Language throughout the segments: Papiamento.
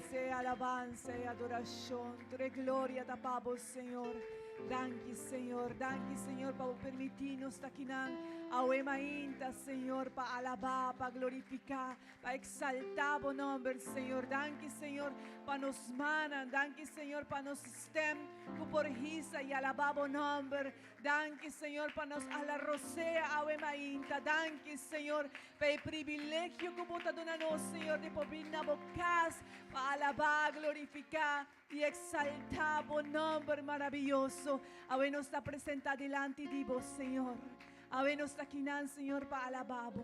meresé alabansa i adorashon. Tur e gloria ta pa bo, Señor. Danki, Señor. Danki, Señor, pa bo permití nos ta kinan awe mainta, Señor, pa alabá, pa glorifiká, pa eksaltá bo nòmber, Señor. Danki, Señor, pa nos mannan. Danki, Señor, pa nos stèm ku por hisa i alabá bo nòmber. Danki, Señor, pa nos ala rosea awe mainta. Danki, Señor, pa e privilegio ku bo ta duna nos, Señor, di por bin na bo kas pa alabá, glorifiká i eksaltá bo nòmber maraviyoso. Awe nos ta presentá dilanti di bo, Señor. Awe nos ta kinan, Señor, pa alabá bo.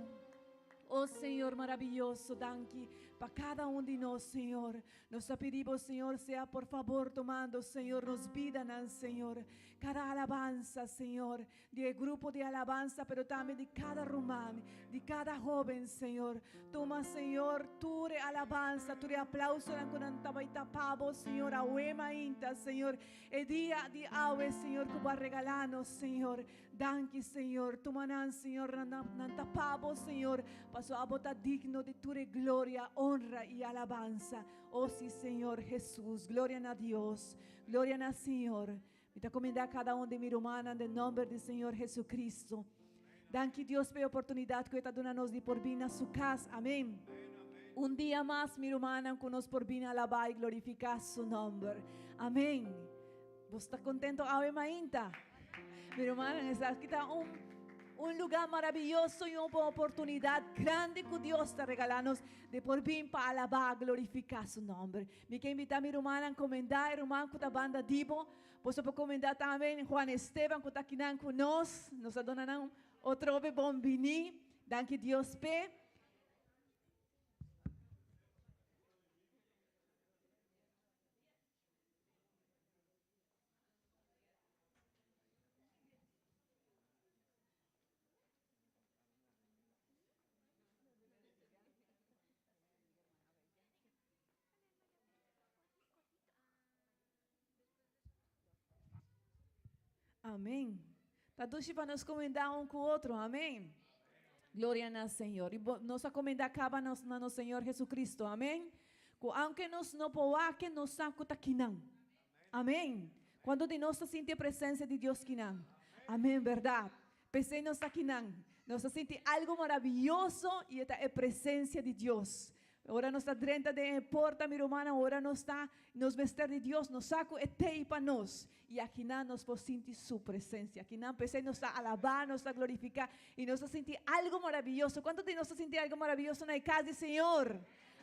O Señor maraviyoso, danki pa kada un di nos, Señor. Nos ta pidi bo, Señor, sea por fabor tomando, Señor, nos bidanan, Señor. Kada alabansa, Señor, di e grupo di alabansa, pero tambe di kada ruman, di kada hoben, Señor. Tuma, Señor, tur e alabansa, tur e aplausonan ku nan ta bai tapa bo, Señor, awe mainta, Señor, e dia di awe, Señor, ku bo a regalá nos, Señor. Danki, Señor. Tuma nan, Señor, nan, nan tapa bo, Señor, paso abo ta digno di tur e gloria, honra i alabansa. O si, Señor Jesús. Gloria na Dios. Gloria na Señor. Mi ta kumindá kada un di mi rumannan den nòmber di Señor Jesucristo. Danki Dios pa e oportunidat ku e ta duna nos di por bin na su kas. Amén. Un dia mas, mi rumannan, ku nos por bin alabá i glorifiká su nòmber. Amén. Bo ta kontento awe mainta? Mi rumannan, esaki ta un un lugá maraviyoso i un oportunidat grandi ku Dios ta regalá nos di por bin pa alabá, glorifiká su nòmber. Mi ke invitá mi rumannan komendá e ruman ku ta banda di bo. Boso por komendá tambe Juan Esteban ku ta akinan ku nos. Nos a duna nan otrobe bon biní. Danki Dios p'e. Amén. Ta dushi pa nos comendá un cu otro. Amén. Gloria na Señor. Y nos a comendá caba nos na nos Señor Jesucristo. Amén. Cu aunque nos no por wak, nos sa cu ta kinan. Amén. Cuando di nos ta sinti e presencia di Dios kinan? Amén, verdad. P'esei nos ta kinan. Nos ta sinti algo maraviyoso y e ta e presencia di Dios. Ora nos ta drenta den e porta, mi rumannan, ora nos ta, nos mester di Dios, nos sa cu e t'ei pa nos. Y akinan nos por sinti Su presencia. Akinan, p'esei nos ta alabá, nos ta glorificá y nos ta sinti algo maraviyoso. Cuanto di nos ta sinti algo maraviyoso na e cas di Señor?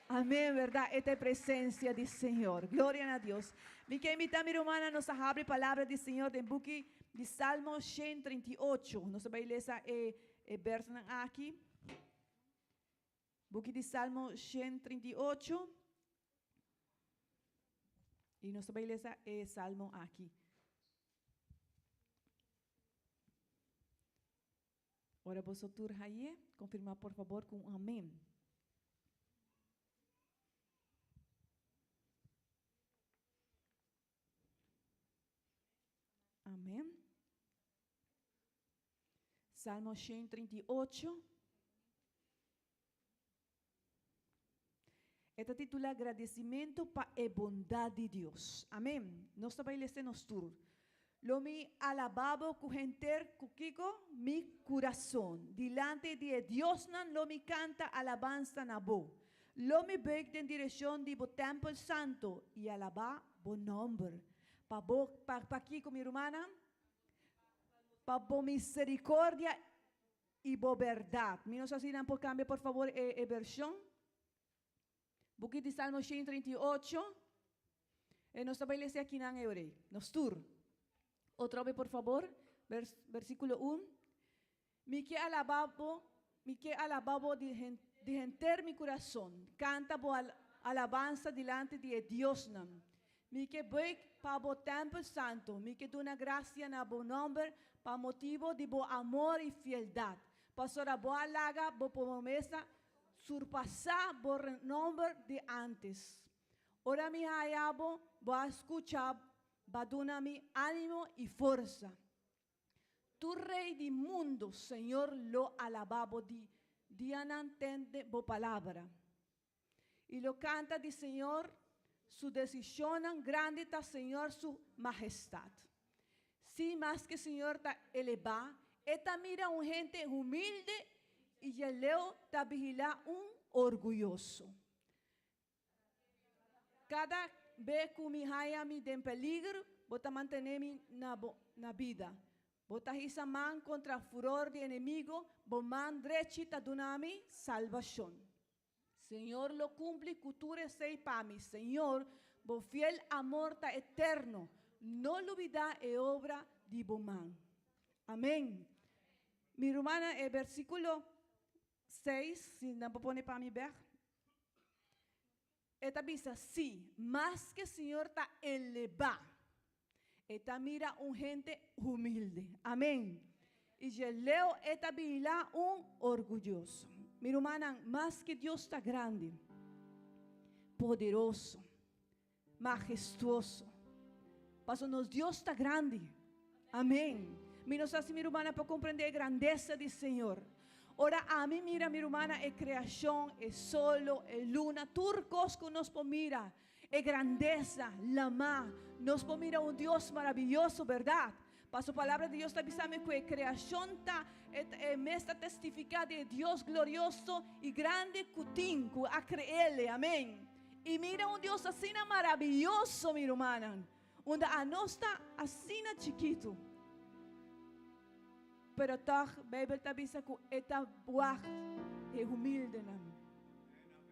Amén, verdad? E ta e presencia di Señor. Gloria na Dios. Mi ke invita mi rumannan, nos ta habri palabra di Señor den buki di Salmo 138. Nos ta bai lesa e, e versonan aki. Buki di Salmo 138. I nos ta bai lesa e salmo aki. Ora boso tur haye, konfirmá por fabor ku un amén. Amén. Salmo 138. E ta titulá Gradesimentu pa e bondat di Dios. Amén. Nos ta bai lesa nos tur. Lo mi alabá bo ku henter ku kiko? Mi kurason. Dilanti di e diosnan lo mi kanta alabansa na bo. Lo mi buig den direkshon di bo tèmpel santu i alabá bo nòmber. Pa bo, pa, pa kiko, mi rumannan? Pa bo miserikordia i bo bèrdat. Mi no sa si nan por kambia por fabor e, e vershon. Buki di Salmo 138. E nos ta bai lesa akinan e orei. Nos tur. Otro be por fabor, vers, versíkulo 1. Mi ke alabá bo, mi ke alabá bo di, di henter mi kurason. Kanta bo al, alabansa dilanti di e diosnan. Mi ke buig pa bo tèmpel santu. Mi ke duna grasia na bo nòmber pa motibu di bo amor i fieldat. Pasobra bo a laga bo promesa surpasá bo nòmber di ántes. Ora mi haya bo, bo a skucha, bo a duna mi ánimo i forsa. Tur rei di mundu, Señor, lo alabá bo di dianan tende bo palabra. I lo kanta di Señor. Su desishonnan grandi ta Señor su mahestat. Sí, maske Señor ta elebá, e ta mira un hende humilde i djaleu ta vigilá un orguyoso. Kada be ku mi haña mi den peligro, bo ta mantené mi na bo na bida. Bo ta hisa man kontra furor di enemigo, bo man drechi ta duna mi salbashon. Señor lo kumpli ku tur esei pa mi. Señor, bo fiel amor ta eterno. No lubidá e obra di bo man. Amén. Mi rumannan, e bersíkulo 6, si nan por pone pa mi bèk. E ta bisa, Sí, maske Señor ta elebá, e ta mira un hende humilde. Amén. I dje leu e ta bira un orguyoso. Mi rumannan, maske Dios ta grandi, poderoso, mahestuoso, pasobra nos Dios ta grandi. Amén. Mi no sa si mi rumannan por comprende e grandesa di Señor. Ora ami mira mi rumannan e creacion, e solo, e luna, tur cos cu nos por mira, e grandesa, lama, nos por mira un Dios maraviyoso, berdad? Paso palabra di Dios ta bisa mi cu e creacion ta, e mes ta testifica di e Dios glorioso y grandi cu tin, cu a creele. Amén. Y mira un Dios asina maraviyoso, mi rumannan. Unda anos ta asina chikitu. Pero tòg Beibel ta bisa ku e ta wagt e humildenan.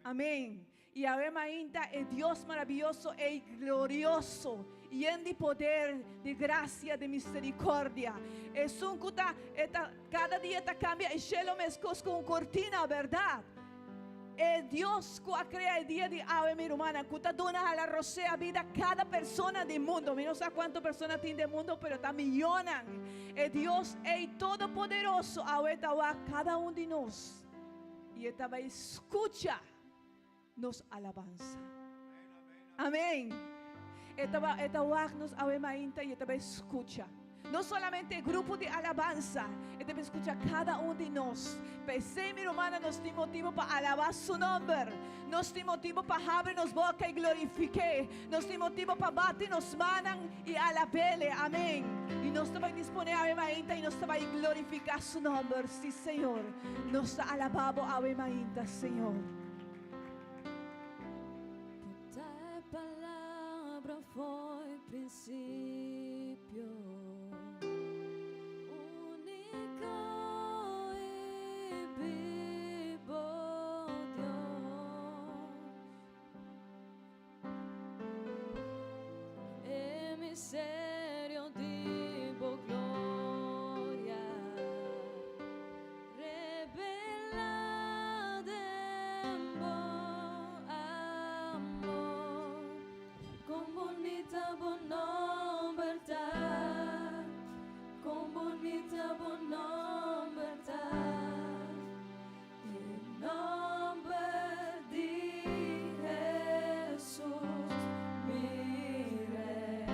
Amén. I awe mainta e Dios maravioso ei glorioso, yen di poder, di grasia, di misericordia. Esun ku ta e ta kada dia ta kambia e shelo meskos ku un kortina, bèrdat? E Dios ku a krea e dia di awe, mi rumannan, ku ta duna hala rosea bida kada persona di mundo. Mi no sa kuantu persona tin den mundo, pero ta mionnan. E Dios ei todopoderoso awe ta wak kada un di nos i e ta bai skucha nos alabansa. Amen. E ta, e ta wak nos awe mainta i e ta bai skucha. No solamente e grupo di alabansa, e ta bai skucha kada un di nos. P'esei, mi rumannan, nos tin motibu pa alabá su nòmber. Nos tin motibu pa habri nos boka i glorifik'é. Nos tin motibu pa bati nos mannan i alab'El. Amen. I nos ta bai disponé awe mainta i nos ta bai glorifiká su nòmber. Sí, Señor. Nos ta alabá bo awe mainta, Señor. Ta palabra foi prinsipio Úniko i bibo Dios E misterio di bo gloria Rebela den bo amor. Kon bunita bo nomber ta, kon bunita bo nomber ta, E nomber di Hesus mi Rei.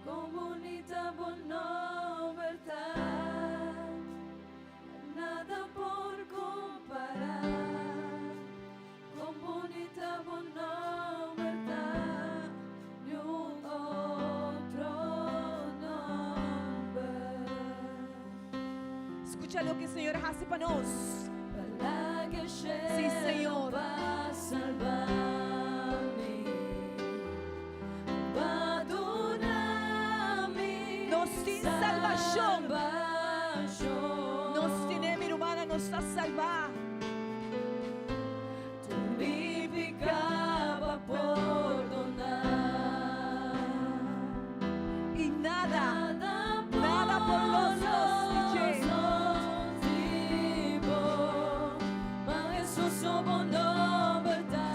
Kon bunita bo nomber ta, nada por kompará. Kon bunita bo nomber ta, niun otro nomber. Skucha loke Señor a hasi pa nos. Sí, Señor. Nos tin salbashon. Nos tine, mi rumannan, nos ta salbá. I nada, nada por los nos di dje.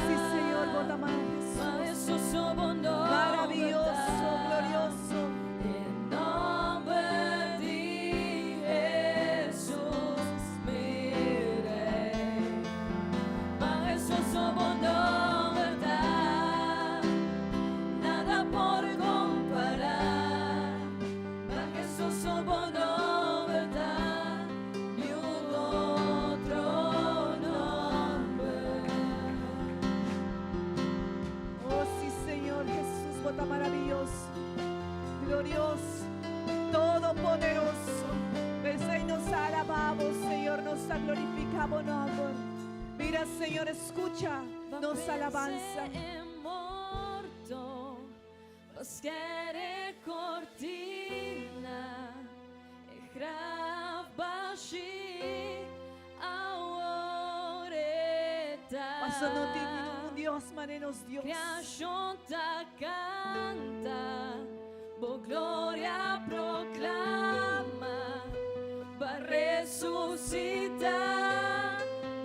Sí, Señor, bo ta mahestuoso, maraviyoso, glorioso. Mira, Señor, skucha nos alabansa. Morto, cortina, e graf bashí, awor e ta. Paso no tin ningun Dios, manera nos Dios. Kreashon ta kanta, bo gloria proklamá, b'a resusitá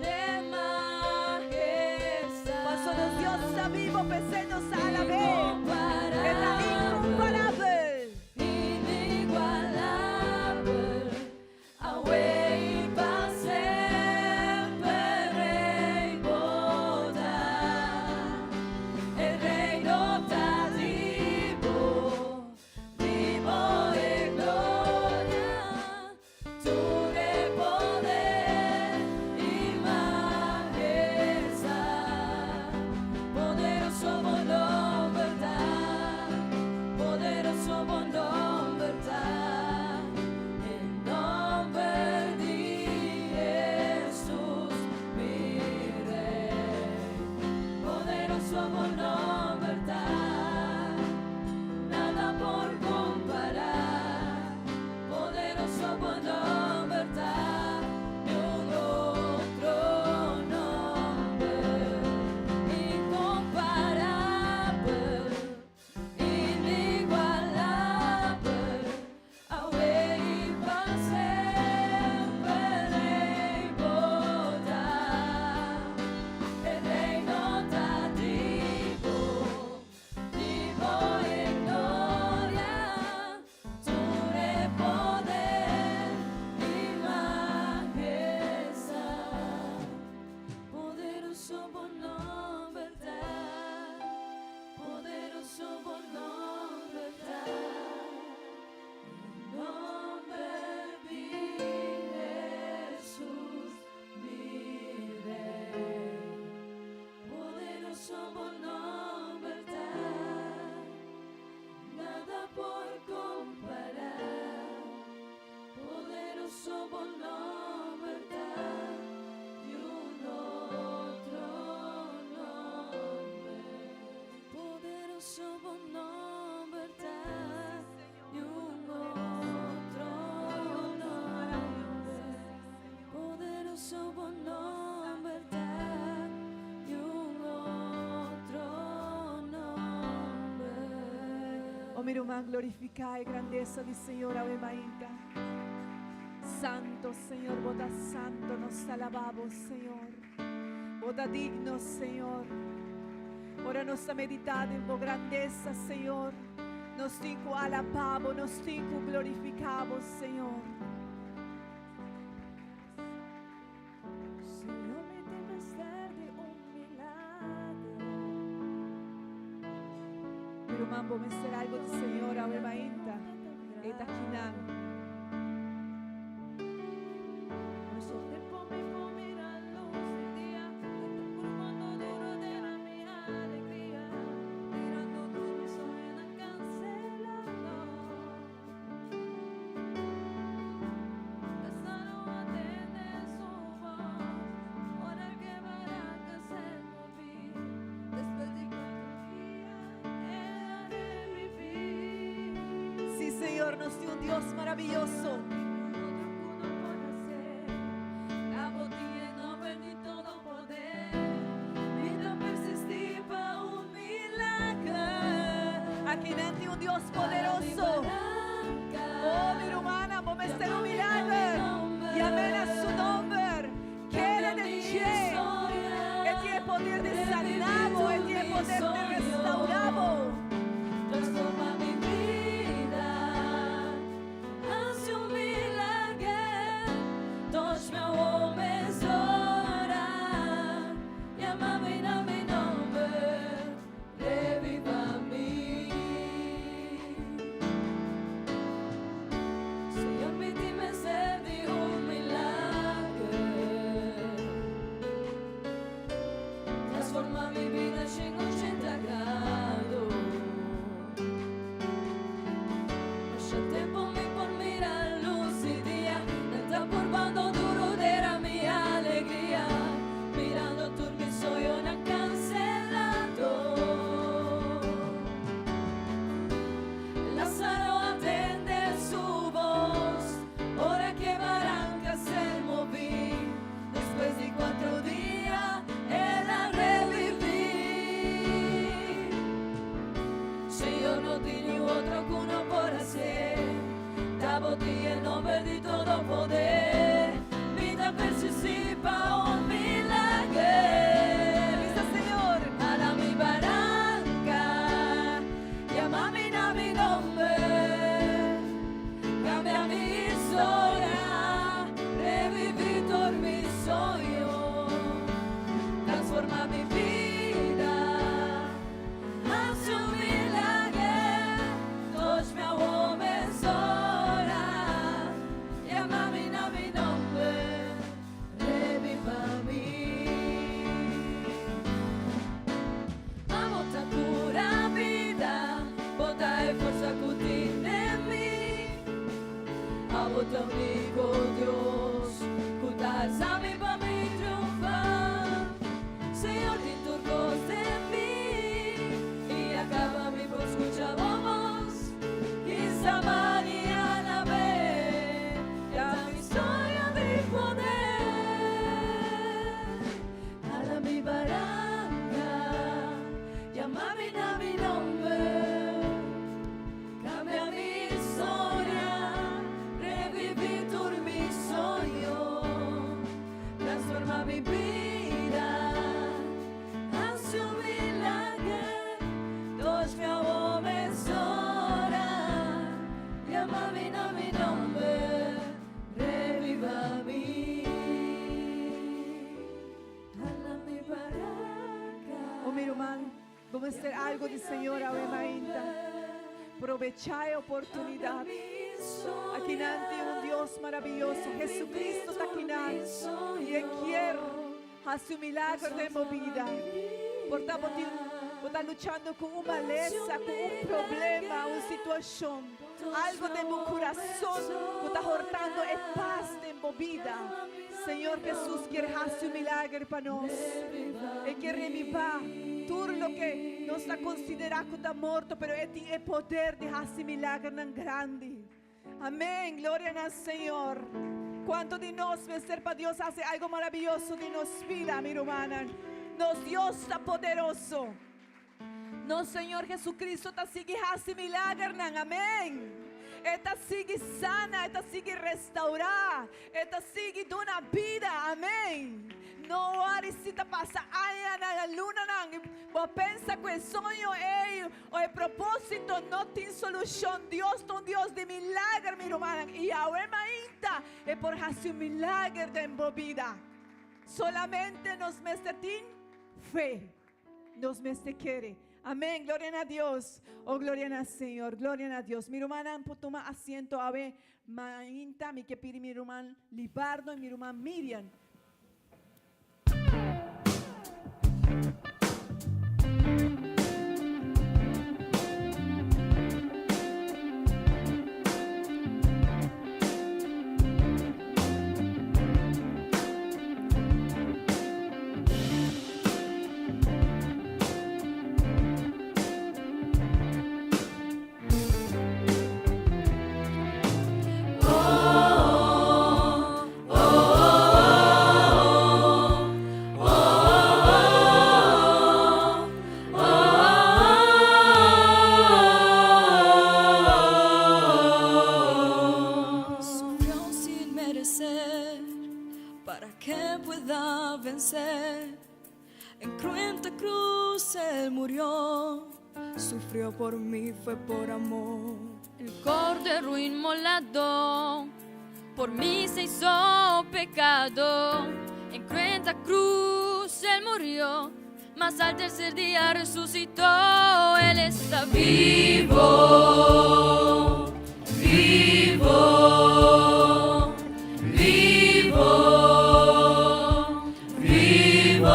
den mahestat. Paso nos Dios ta bibu, p'esei nos alab'é. E ta inkomparabel. Inigualabel, awe i pa semper Rei bo ta. E reino ta di bo, di bo e gloria, tur e poder i mahestat. Poderoso bo nòmber ta, poderoso bo nòmber ta, den nòmber di Hesus, mi Rei. Poderoso bo nòmber ta, nada por kompará. Poderoso bo nòmber ta, ningun otro nòmber. Inkomparabel, inigualabel, awe i pa semper Rei bo ta. E reino ta di bo, di bo e gloria, tur e poder i mahestat. Poderoso bo nòmber ta, poderoso bo nòmber ta, nòmber di Hesus, mi Rei. Poderoso bo nòmber ta, nada por kompará. Poderoso bo nòmber ta, ningun otro nòmber. Poderoso bo nòmber ta, ningun otro nòmber. Poderoso bo nòmber ta, ningun otro nòmber. Oh, mi ruman, glorifiká e grandesa di Señor, awe mainta. Santu, Señor, bo ta santu, nos alabá bo, Señor. Bo ta digno, Señor. Ora nos ta meditá den bo grandesa, Señor. Nos tin ku alabá bo, nos tin ku glorifiká bo, Señor. Señor, mi tin mester di un milager. Mi ruman, bo mester algu di Señor, awe mainta. E ta akinan. Masha tempu mi por mira lus di dia. Kurvando duru den mi alegria. Mirando tur mi soñonan kanselando. Esta no a tende su voz. Ora ku baranka se move. Despues di 4 dia, el a reviví. Sí, Señor, nos tin un Dios maravioso. La botella no perdí todo poder. Mi ta persistí pa un milager. Akinan tin un Dios poderoso. Oh, mi ruman, bo mester un milager. Yam'é na su nòmber. Kere den dje. E tin poder di sana bo, e tin poder di restourá bo. Transforma mi bida. Hasi un milager. Touch mi ora. Yama mi na mi nòmber. Reviva mi. ta úniko Dios ku ta alsa mi pa mi triunfá. Señor tin tur kos den mi i a kaba mi por skucha bo bos. Kisa mañana be ta mi historia di poder. Hala mi baranka, yama mi na mi nomber. Cambia mi historia, reviví tur mi soño, transforma mi bida, haci un milager, touch mi awor mesora, yama mi na mi nomber, reviva mi. Hala mi baranka. Oh, mi ruman, bo mester algo di Señor awe mainta. Probecha e oportunidad. Akinan tin un Dios maraviyoso. Jesucristo ta akinan. Y E kier haci un milagro den bo bida. Por ta bo tin, bo ta luchando cu un malesa, cu un problema, un situacion, algo den bo curason cu ta hortando e paz den bo bida. Señor Jesús kier haci un milager pa nos. E kier reviva tur loke nos ta considera cu ta morto, pero E tin e poder di haci milagernan grandi. Amén. Gloria na Señor. Cuanto di nos mester pa Dios haci algo maravilloso den nos bida, mi rumannan? Nos Dios ta poderoso. Nos Señor Jesucristo ta sigui haci milagernan. Amén. E ta sigui sana, e ta sigui restaura, e ta sigui duna bida. Amén. No worry si ta pasa añanan, lunanan, bo pensa cu e soño ey o e proposito no tin solucion. Dios ta un Dios di milager, mi rumannan. Y awe mainta e por haci un milager den bo bida. Solamente nos mester tin fe. Nos mester kere. Amén. Gloria na Dios. Oh, gloria na Señor. Gloria na Dios. Mi rumannan por tuma asiento awe mainta. Mi ke pidi mi ruman Libardo y mi ruman Miriam. Sufrió sin merecer para que pueda vencer. En cruenta cruz él murió, sufrió por mí, fue por amor. El cordero inmolado por mí se hizo pecado. En cruenta cruz él murió, mas al tercer día resucitó. Él está vivo, vivo, vivo, vivo.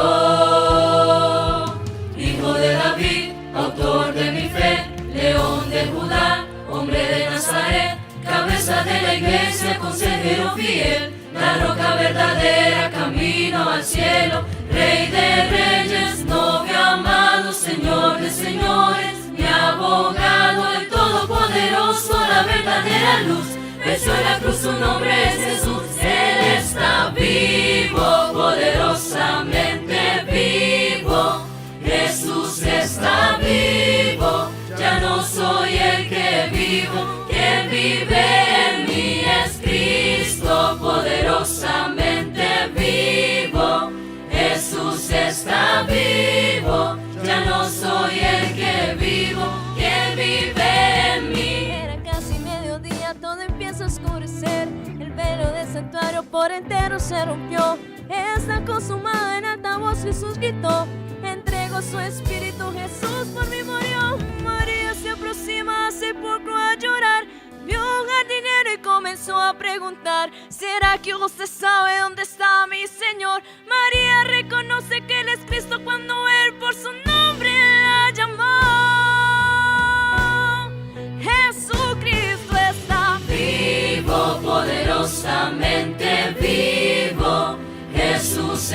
Hijo de David, autor de mi fe, león de Judá, hombre de Nazaret, cabeza de la iglesia, consejero fiel, la roca verdadera, camino al cielo, rey de reyes, novio amado, señor de señores, mi abogado, el todopoderoso, la verdadera luz, venció en la cruz, su nombre es Jesús, él está vivo, poderosamente vivo. Jesús está vivo, ya no soy el que vivo, quien vive en mí es Cristo, poderosamente vivo. Jesús está vivo, ya no soy el que vivo, quien vive en mí. Era casi mediodía, todo empieza a oscurecer. El velo del santuario por entero se rompió. Está consumado en alta voz Jesús gritó. Entregó su espíritu, Jesús por mí murió. María se aproxima al sepulcro a llorar. Vio un jardinero y comenzó a preguntar: ¿Será que usted sabe dónde está mi Señor? María reconoce que Él es Cristo cuando Él por su nombre la llamó. Jesucristo está vivo, poderoso.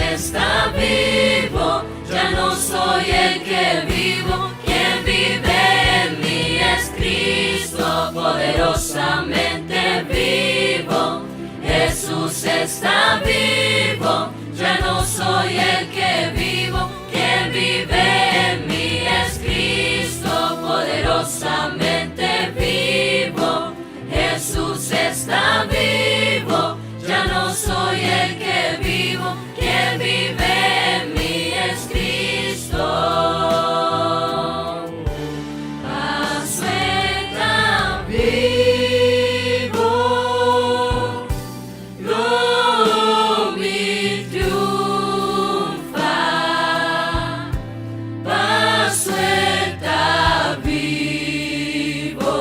Esta vivo, ya no soy el que vivo, quien vive en mí es Cristo, poderosamente vivo. Jesús está vivo, ya no soy el que vivo, quien vive en mí es Cristo, poderosamente vivo. Jesús está vivo, ya no soy el que vivo, quien vive en mí es Cristo. Paso ta vivo, lo mi triunfá. Paso ta vivo,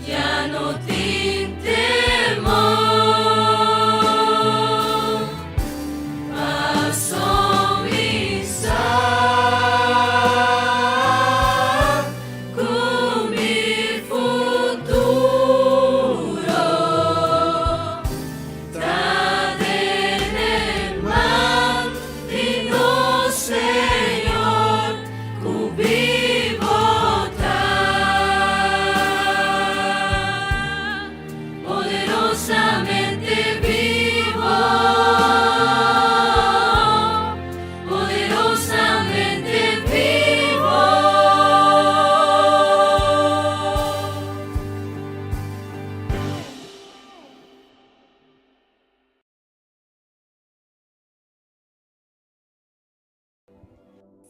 ya no tin temor. Paso mi sa ku mi futuro ta den man di nos Señor ku bibu ta poderosamente vivo, poderosamente vivo.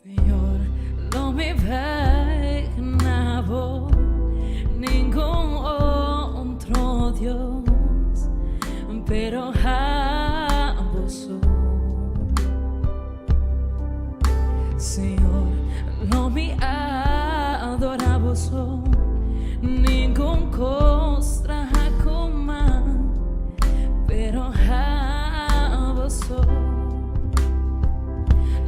Señor, lo mi bai na bo, ningun otro Dios, pero abo so. Señor, lo mi adorá bo so, ningun kos traha ku man, pero abo so.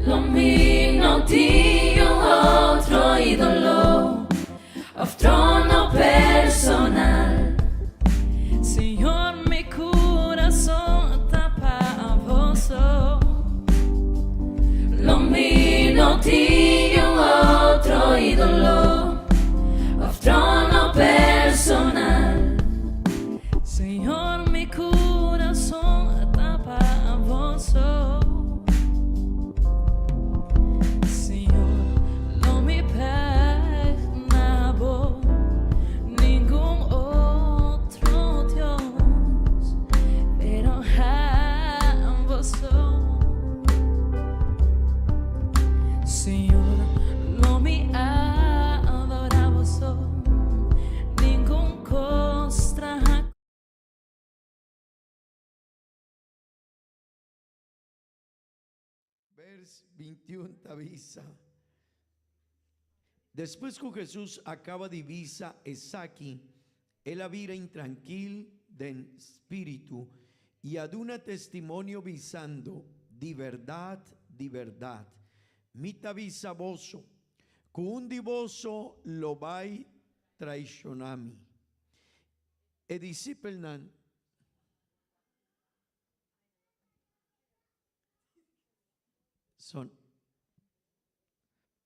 Lo mi no tin otro ídolo, òf trono personal. Señor, mi kurason ta pa bo so. Lo mi no tin otro ídolo, òf trono personal. Señor, mi kurason ta pa bo so. Señor, lo mi bai na bo, ningun otro Dios, pero abo so. Señor, lo mi adorá bo so, ningun kos traha. Vers 21 ta bisa, Despues ku Hesus a kaba di bisa esaki, el a bira intrankil den spiritu i a duna testimonio bisando, Di bèrdat, di bèrdat, mi ta bisa boso, ku un di boso lo bai traishoná mi. E disipelnan. Son.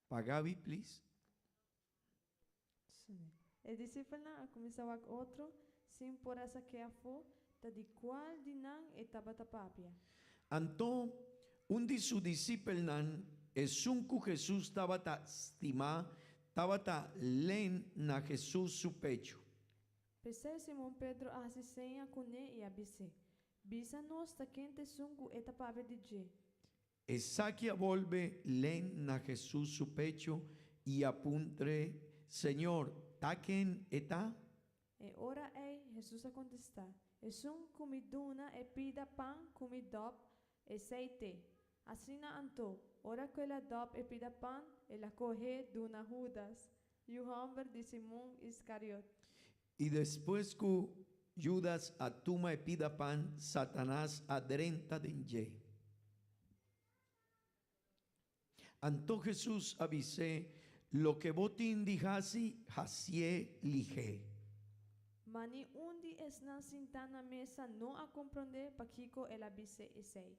Pa Gaby, please. Sí. E disipelnan a kuminsá wak otro sin por a sak'é afó ta di kual di nan e tabata papia. Anto, un di su disipelnan, esun ku Hesus tabata stimá, tabata len na Hesus su pechu. P'esei Simon Pedro a hasi seña kuné i a bis'é, Bisa nos ta ken ta esun ku e ta papia di dje. Esaki a bolbe len na Hesus su pechu i a puntr'é, Señor, ta ken e ta? E ora ei Hesus a kontestá, Esun ku mi duna e pida pan ku mi dòp, esei t'e. Asina anto, ora ku el a dòp e pida pan, el a koh'é duna Hudas, yu hòmber di Simon Iskariot. I despues ku Judas a tuma e pida pan, Satanas a drenta den dje. Anto Hesus a bis'é, Loke bo tin di hasi, hasié lihé. Ma ni un di esnan sintá na mesa no a komprondé pakiko el a bis'é esei.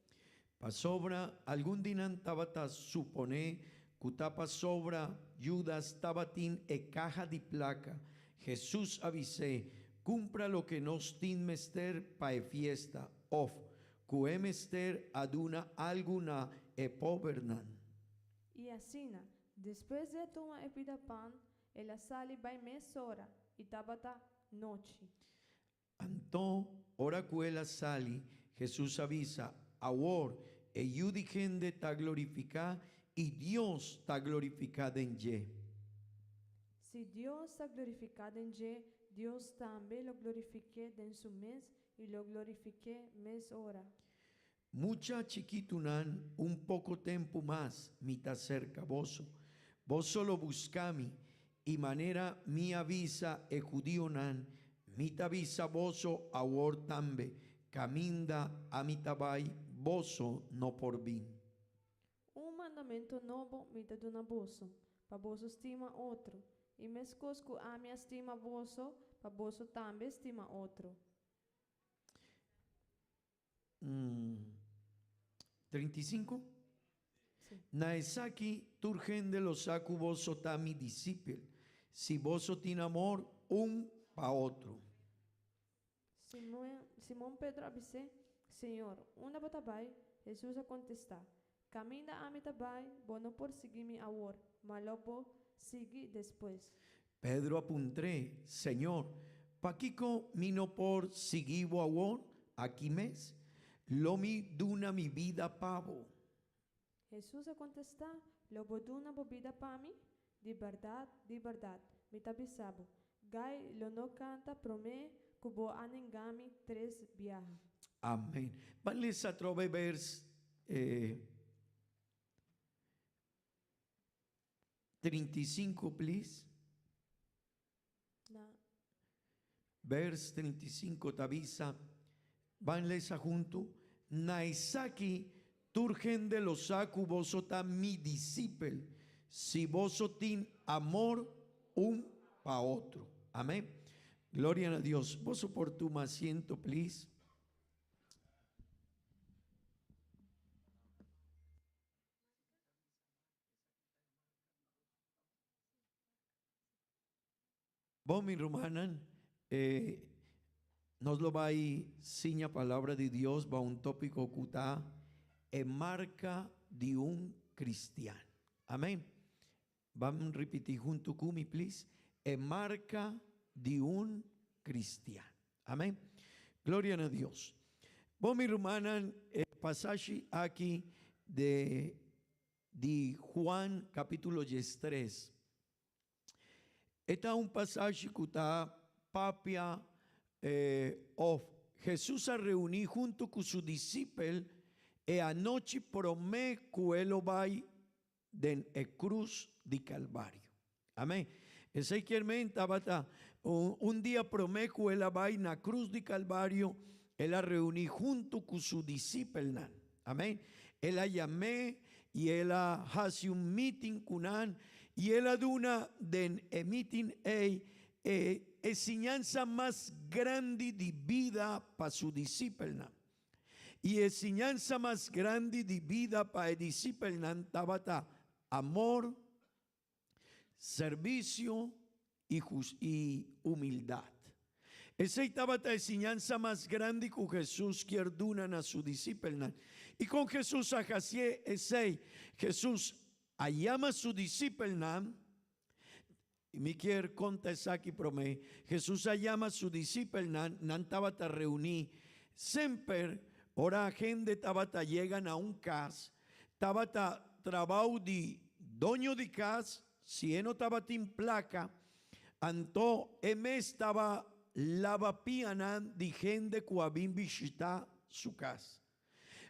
Pasobra algun di nan tabata suponé ku ta pasobra Judas tabatin e kaha di plaka. Hesus a bis'é, Kumpra loke nos tin mester pa e fiesta, òf ku e mester a duna algu na e pobernan. I asina, despues di a tuma e pida pan, el a sali bai mesora, i tabata nochi. Anto, ora ku el a sali, Hesus a bisa, Awor, e Yu di hende ta glorifiká i Dios ta glorifiká den dje. Si Dios ta glorifiká den dje, Dios tambe lo glorifik'é den su mes i lo glorifik'é mesora. Mucha chikitunan, un poko tempu mas mi ta serka boso. Boso lo buska mi, i manera mi a bisa e hudionan, mi ta bisa boso awor tambe, Kaminda ami ta bai, boso no por bin. Un mandamentu nobo mi ta duna boso, pa boso stima otro, i meskos ku ami a stima boso, pa boso tambe stima otro. 35? Na esaki tur hende lo sa ku boso ta mi disipel, si boso tin amor un pa otro. Simon Pedro a bis'é, Señor, unda bo ta bai? Hesus a kontestá, Kaminda ami ta bai, bo no por sigui mi awor, ma lo bo sigui despues. Pedro a puntr'é, Señor, pakiko mi no por sigui bo awor, aki mes? Lo mi duna mi bida pa bo. Hesus a kontestá, Lo bo duna bo bida pa mi? Di bèrdat, di bèrdat, mi ta bisa bo, gai lo no kanta promé ku bo a nenga mi tres biaha. Amén. Ban lesa atrobe vers 35 please. Na. Vers 35 ta bisa, ban lesa huntu, Na esaki tur hende lo sa ku boso ta mi disipel, si boso tin amor un pa otro. Amén. Gloria na Dios. Boso por tuma asiento, please. Bon mi rumannan, eh, nos lo bai siña palabra di Dios ba un tópiko ku ta e marka di un kristian. Amén. Ban ripití huntu ku mi, please. E marka di un kristian. Amén. Gloria na Dios. Bon mi rumannan, e pasashi aki de di Juan capítulo 13. E ta un pasashi ku ta papia òf Hesus a reuní huntu ku su disipel e anochi promé ku e lo bai den e krus di Kalvario. Amén. Esei kier men tabata un dia promé ku el a bai na krus di Kalvario, el a reuní huntu ku su disipelnan. Amén. El a yam'é i el a hasi un meeting ku nan i el a duna den e meeting ei e e siñansa mas grandi di bida pa su disipelnan. I e siñansa mas grandi di bida pa e disipelnan tabata amor, servisio i i humildat. Esei tabata e siñansa mas grandi ku Hesus kier duna na su disipelnan. I kon Hesus a hasié esei? Hesus a yama su disipelnan, i mi kier konta esaki promé, Hesus a yama su disipelnan, nan tabata reuní. Semper ora hende tabata yega na un kas, tabata trabou di doño di kas, Si e no tabatin plaka, anto e mes taba laba pianan di hende ku a bin bishitá su kas.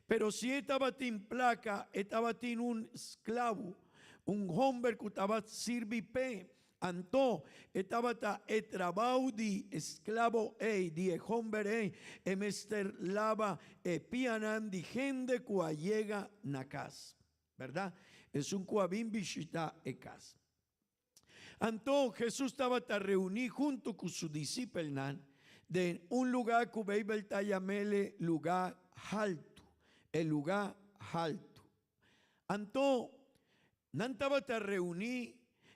Pero si e tabatin plaka, e tabatin un sklabu, un homber ku tabat sirbi p'e. Anto e tabata e trabou di e sklabo ei, di e homber ei, e mester laba e pianan di hende ku a yega na kas. Berdad? Esun cu a bin bishita e cas. Anto Jesus tabata reuni hunto cu su disipelnan den un lugar cu Bijbel ta yam'ele lugar haltu, e lugar haltu. Anto nan tabata reuní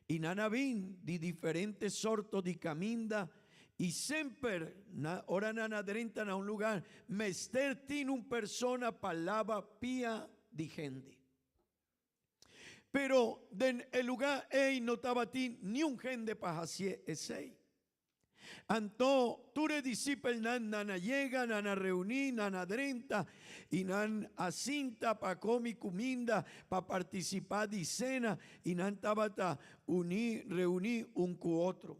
i nan a bin di diferente sorto di kaminda, i semper na ora nan a drenta na un lugar mester tin un persona pa laba pia di hende. Pero den e lugá ei no tabatin niun hende pa hasié esei. Anto tur e disipelnan nan a yega, nan a reuní, nan a drenta i nan a sinta pa komi kuminda, pa partisipá di sena, i nan tabata uní, reuní un ku otro.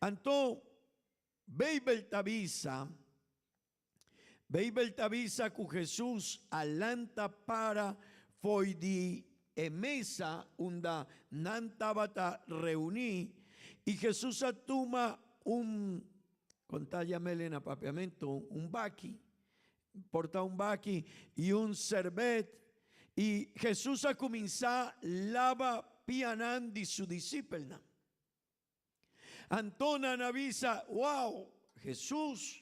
Anto Beibel ta bisa, Beibel ta bisa ku Hesus a lanta para fo'i di e mesa unda nan tabata reuní, i Hesus a tuma un, kon ta yam'el na papiamentu, un baki, por ta un baki i un serbet, i Hesus a kuminsá laba pianan di su disipelnan. Anto nan a bisa, Wow, Hesus!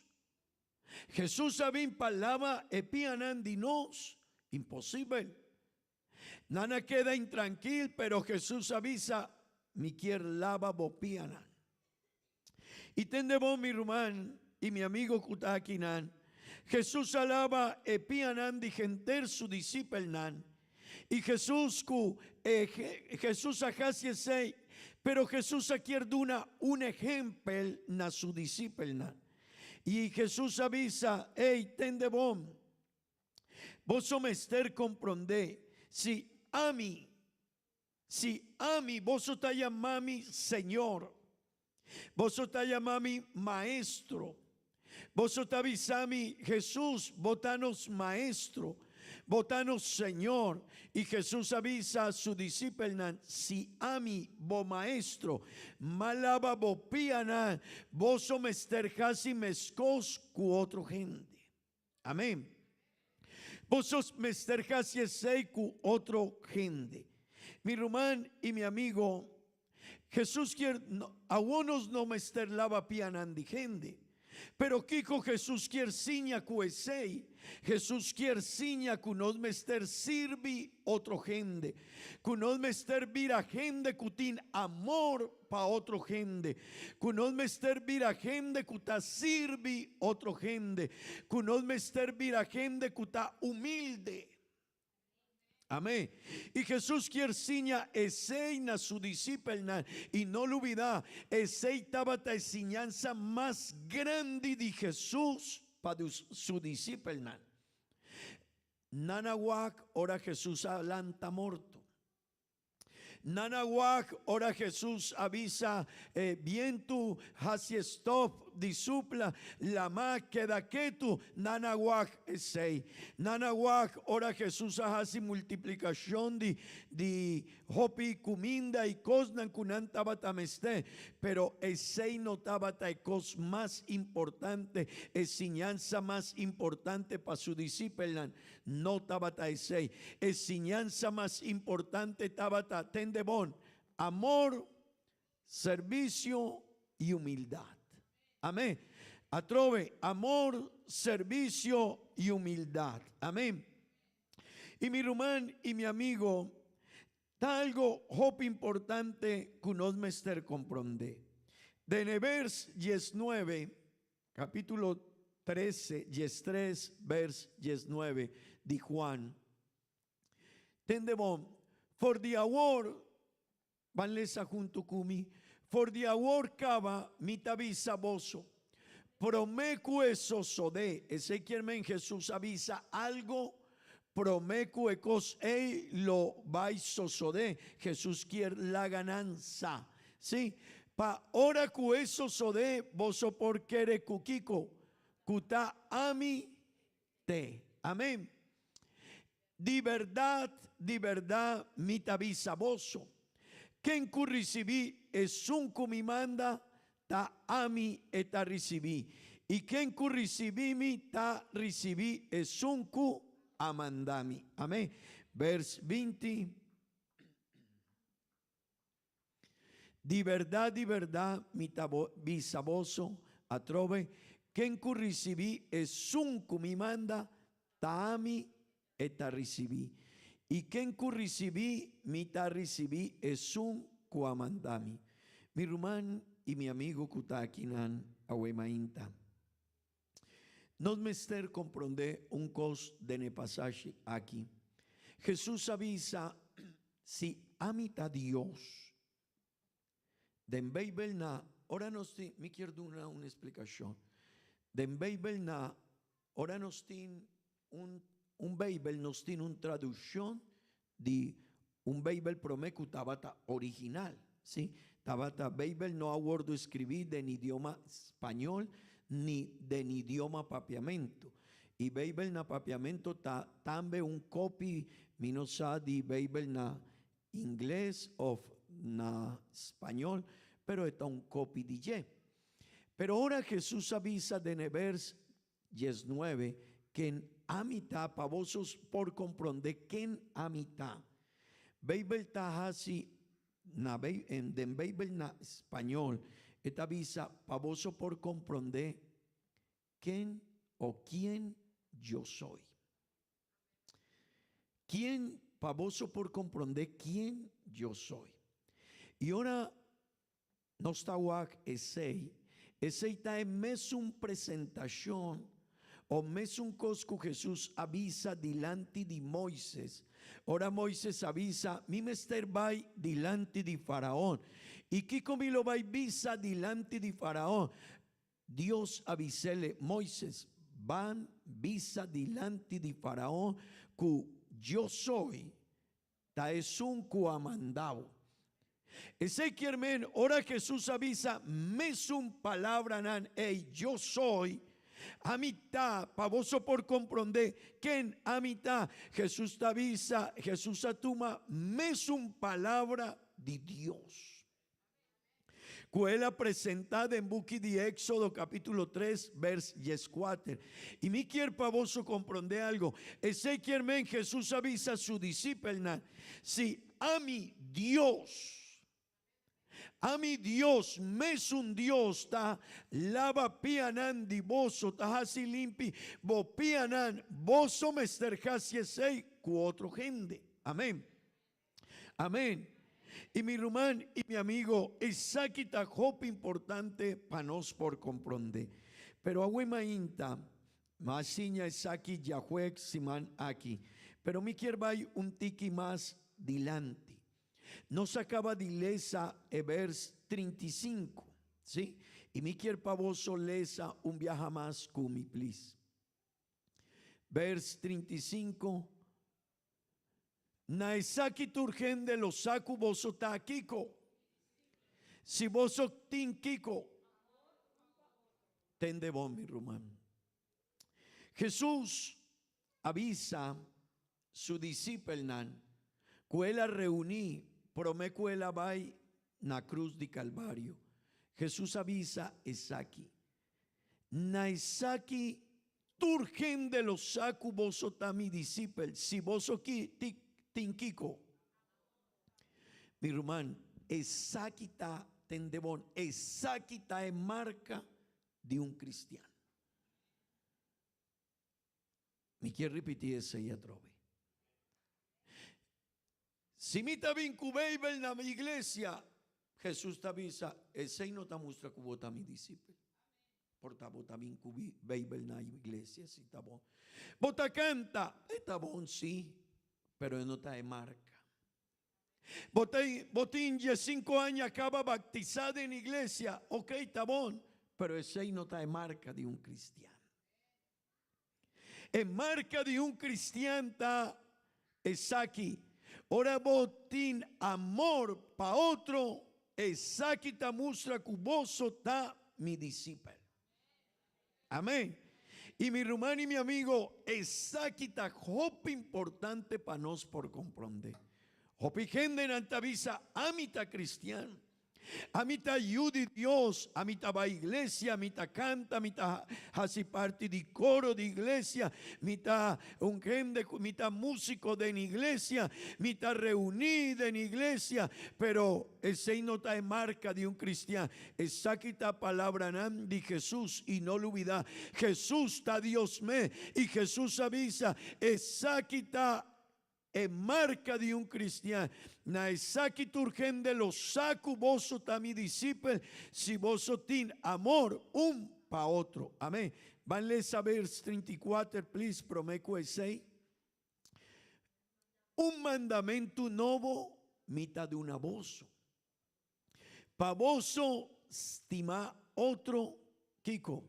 Hesus a bin pa laba e pianan di nos? Imposibel! Nan a keda intrankil, pero Hesus a bisa, Mi kier laba bo pianan. I tende bon, mi ruman i mi amigo ku ta akinan, Hesus a laba e pianan di henter su disipelnan. I Hesus ku e Hesus a hasi esei, pero Hesus a kier duna un ehempel na su disipelnan. I Hesus a bisa, Ey, tende bon, boso mester komprondé, si ami, si ami, boso ta yama mi Señor, Boso ta yama mi Maestro. Boso ta bisa mi, Hesus, bo ta nos Maestro, bo ta nos Señor. I Hesus a bisa su disipelnan, Si ami, bo Maestro, m'a laba bo pianan, boso mester hasi meskos ku otro hende. Amén. Boso mester hasi esei ku otro hende. Mi ruman i mi amigo, Hesus kier, awor nos no mester laba pianan di hende. Pero kiko Hesus kier siña ku esei? Hesus kier siña ku nos mester sirbi otro hende, ku nos mester bira hende ku tin amor pa otro hende, ku nos mester bira hende ku ta sirbi otro hende, ku nos mester bira hende ku ta humilde. Amén. I Hesus kier siña esei na su disipelnan. I no lubidá, esei tabata e siñansa mas grandi di Hesus pa su disipelnan. Nan a wak ora Hesus a lanta morto. Nan a wak ora Hesus a bisa e bientu hasi stòf di supla, lamá keda ketu, nan a wak esei. Nan a wak ora Hesus a hasi multiplikashon di di hopi kuminda i kosnan ku nan tabata mester. Pero esei no tabata e kos mas importante, e siñansa mas importante pa su disipelnan. No tabata esei. E siñansa mas importante tabata, tende bon, amor, servisio i humildat. Amén. Atrobe, amor, servisio i humildat. Amén. I mi ruman i mi amigo, ta algo hopi importante ku nos mester komprondé. Den e bers diesnuebe, Capítulo 13, 13, vers 19 di Juan. Tende bon, for di awor, ban lesa hunto cu mi, for di awor caba mi ta bisa boso, prome cu e sosode, esey kier men Jesus a bisa algo prome cu e cos ey lo bay sosode, Jesus kier laga nan sa. Sí, pa ora ku e sosodé boso por kere ku kiko? Ku ta ami te. Amén. Di bèrdat, di bèrdat mi ta bisa boso, ken ku risibí esun ku mi manda, ta ami e ta risibí, i ken ku risibí mi ta risibí esun ku a manda mi. Amén. Bers 20. Di berdad, di berdad, mi ta bisa boso atrobe, ken ku risibí esun ku mi manda, ta ami. e ta risibí. I ken ku risibí mi ta risibí esun ku a manda mi. Mi ruman i mi amigu ku ta akinan awe mainta. Nos mester komprondé un kos den e pasashi aki. Hesus a bisa, Si ami ta Dios. Den Beibel na ora nos tin, mi kier duna un esplikashon. Den Beibel na ora nos tin un un Beibel nos tin un tradukshon di un Beibel promé ku tabata original, si. Tabata Beibel no a wòrdu eskribi den idioma spañol ni den idioma papiamentu. I Beibel na papiamentu ta tambe un kopi, mi no sa di Beibel na ingles of na spañol, pero e ta un kopi di dje. Pero ora Jesus a bisa den e vers diesnuebe, Ken ami ta, pa boso por komprondé ken ami ta. Beibel ta hasi na den Beibel na spañol e ta bisa pa boso por komprondé ken o kien yo soy. Kien, pa boso por komprondé kien yo soy. I ora nos ta wak esei, esei ta e mesun presentashon o mesun kos ku Hesus a bisa dilanti di Moises. Ora Moises a bisa, Mi mester bai dilanti di Faraon. I kiko mi lo bai bisa dilanti di Faraon? Dios a bis'ele, Moises, ban bisa dilanti di Faraon ku Yo Soy ta esun ku a manda bo. Esei kier men ora Jesus a bisa mesun palabranan ei, Yo Soy, ami ta, pa boso por komprondé ken ami ta. Jesus ta bisa, Jesus a tuma mesun palabra di Dios. Ku el a presentá den buki di Éxodo capítulo tres vers dieskuater. I mi kier pa boso komprondé algo. Esei kier men Hesus a bisa su disipelnan, Si ami Dios, ami Dios, mesun Dios ta laba pianan di boso, ta hasi limpi bo pianan, boso mester hasi esei ku otro hende. Amen. Amén. I mi ruman i mi amigo, esaki ta hopi importante pa nos por comprende. Pero awe mainta, mi a siña esaki djajuek siman aki, pero mi kier bai un tiki mas dilanti. Nos a caba di lesa e vers 35, si? I mi kier pa boso lesa un biaha mas cu mi, please. Vers 35. Na esaki tur hende lo sa ku boso ta kiko. Si boso tin kiko, tende bon, mi ruman. Hesus a bisa su disipelnan ku el a reuní promé ku el a bai na krus di Kalvario. Hesus a bisa esaki, Na esaki tur hende lo sa ku boso ta mi disipel, si boso ki tin kiko. Mi ruman, esaki ta, tende bon, esaki ta e marka di un kristian. Mi kier ripití esei atrobe. Si mi ta bin ku Beibel na mi iglesia, Hesus ta bisa, esei no ta mustra ku bo ta mi disipel. Por ta bo ta bin ku Beibel na iglesia, si ta bon. Bo ta kanta, e ta bon si, pero e no ta e marka. Bo ta, bo tin diesinko aña kaba baktisa den iglesia, ok, ta bon, pero esei no ta e marka di un kristian. E marka di un kristian ta esaki, Ora bo tin amor pa otro, esaki ta mustra ku boso ta mi disipel. Amen. I mi ruman i mi amigo, esaki ta hopi importante pa nos por komprondé. Hopi hendenan ta bisa, Ami ta kristian. Ami ta yu di Dios, ami ta bai iglesia, mi ta kanta, mi ta hasi parti di koro di iglesia, mi ta un hende ku mi ta músiko den iglesia, mi ta reuní den iglesia, pero esei no ta e marka di un kristian. Esaki ta palabranan di Hesus i no lubidá, Hesus ta Dios mes i Hesus a bisa, Esaki ta E marka di un kristian. Na esaki tur hende lo sa ku boso ta mi disipel si boso tin amor un pa otro. Amen. Ban lesa vers 34 please prome ku esei. Un mandamentu nobo mi ta duna boso. Pa boso stima otro kiko?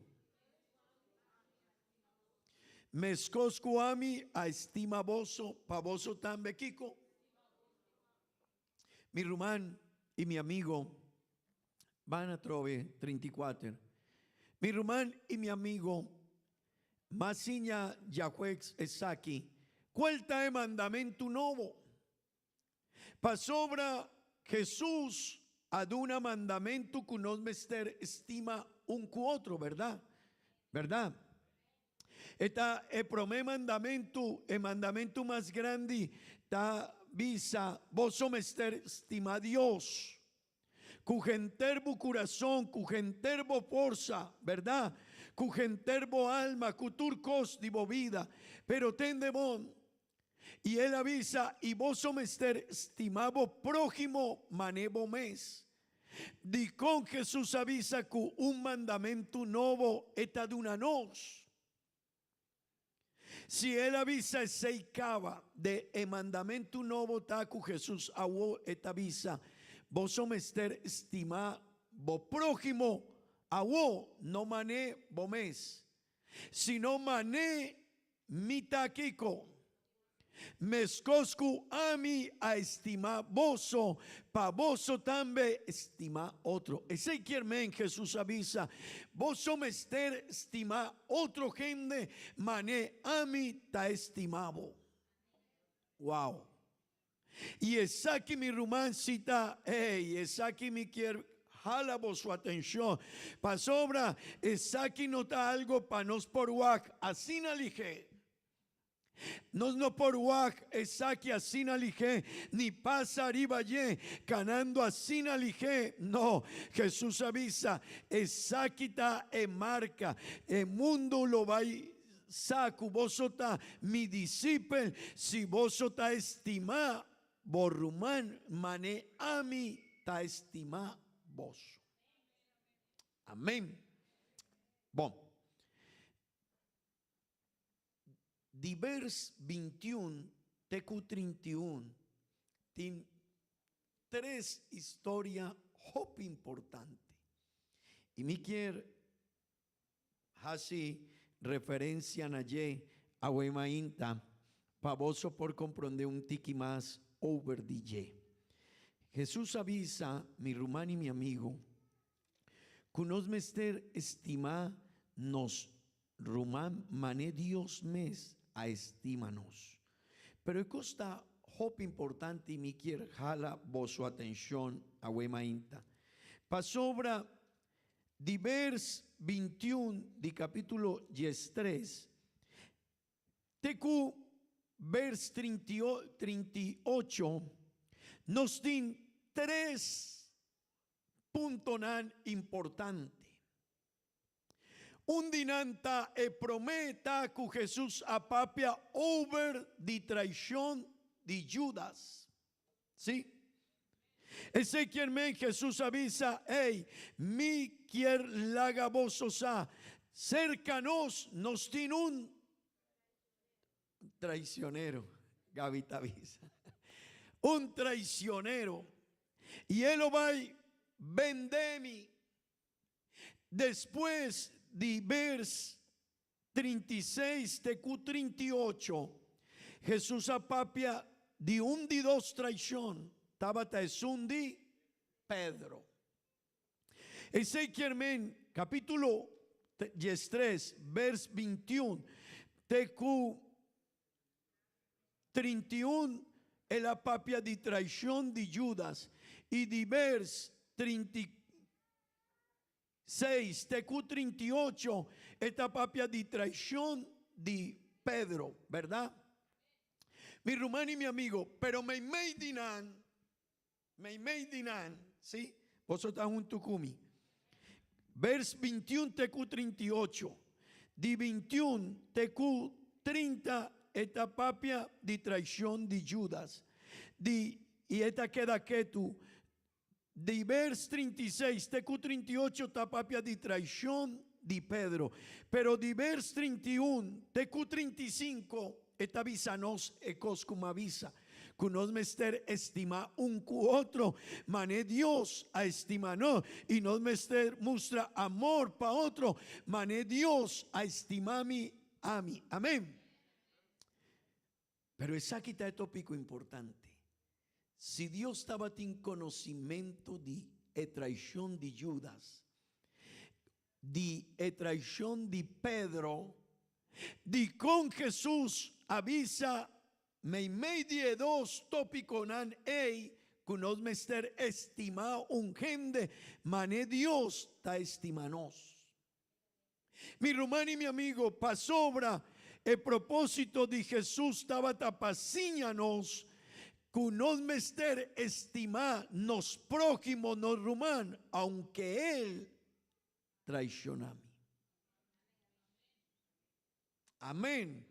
Meskos ku ami a stima boso, pa boso tambe kiko? Mi ruman i mi amigo, ban atrobe 34. Mi ruman i mi amigo, m'a siña djahuegs esaki, Kual ta e mandamentu nobo? Pasobra Hesus a duna mandamentu ku nos mester stima un ku otro, bèrdat? Bèrdat? E ta e promé mandamentu, e mandamentu mas grandi ta bisa, Boso mester stima Dios ku henter bo kurason, ku henter bo forsa, bèrdat? Ku henter bo alma, ku tur kos di bo bida. Pero tende bon, I el a bisa, I boso mester stima bo próhimo man'é bo mes. Dikon Hesus a bisa ku un mandamentu nobo e ta duna nos? Si el a bisa esei kaba, de e mandamentu nobo ta ku Hesus awo e ta bisa, Boso mester stima bo próhimo awo, no man'é bo mes, sino man'é Mi ta kiko? Meskos ku ami a estimá boso, pa boso tambe stima otro. Esei kier men Hesus a bisa, Boso mester stima otro hende man'é ami ta estimá bo. Wow! I esaki mi ruman si ta, ey, esaki mi kier hala boso atencion, pasobra esaki no ta algo pa nos por wak asina lihé. Nos no por wak esaki asina lihé, ni pasa riba dje kanando asina lihé. No, Jesus a bisa, esaki ta e marka, e mundu lo bai Sa ku boso ta mi disipel si boso ta estimá bo ruman man'é ami ta estimá boso. Amén. Bon. Di bers 21 te ku 31 tin tres historia hopi importante. I mi kier Hasi referencia na dje awe mainta pa boso por comprende un tiki mas over di dje. Jesus a bisa, mi ruman y mi amigo, cu nos mester estima nos ruman mane Dios mes a estima nos. Pero e cos ta hopi importante y mi kier hala boso atencion awe mainta. Pasobra Di vers 21 di capítulo 13 te cu vers 38, nos tin tres puntonan importante. Un di nan ta e promé ta cu Jesus a papia over di traicion di Judas. Sí. Esei kier men Hesus a bisa, Ey, mi kier laga boso sa, serka nos, nos tin un traicionero, Gaby ta bisa. Un traicionero. I e lo bai bende mi. Despues di vers 36 te ku 38, Hesus a papia di un di dos traishon, tabata esun di Pedro. Esei kier men kapítulo 13, vers 21 te ku 31, el a papia di traishon di Judas, i di vers. 36 te ku 38 e ta papia di traishon di Pedro, bèrdat? Mi ruman i mi amigo, pero meimei di nan, meimei di nan, sí, boso ta huntu ku mi. Vers 21 te ku 38. Di 21 te ku 30 e ta papia di traishon di Judas. Di i e ta keda ketu. Di vers 36 te ku 38 ta papia di traishon di Pedro. Pero di vers 31 te ku 35 e ta bisa nos e kos ku m'a bisa, ku nos mester estimá un ku otro manera Dios a estimá nos, i nos mester mustra amor pa otro manera Dios a estimá mi ami. Amén. Pero esaki ta e tópiko importante. Si Dios tabatin konosimentu di e traishon di Judas, di e traishon di Pedro, dikon Hesus a bisa meimei di e dos tópikonan ei ku nos mester estimá un hende manera Dios ta estimá nos? Mi ruman i mi amigo, pasobra e propósito di Hesus tabata pa siña nos ku nos mester estimá nos próhimo, nos ruman, aunke el traishoná mi. Amén.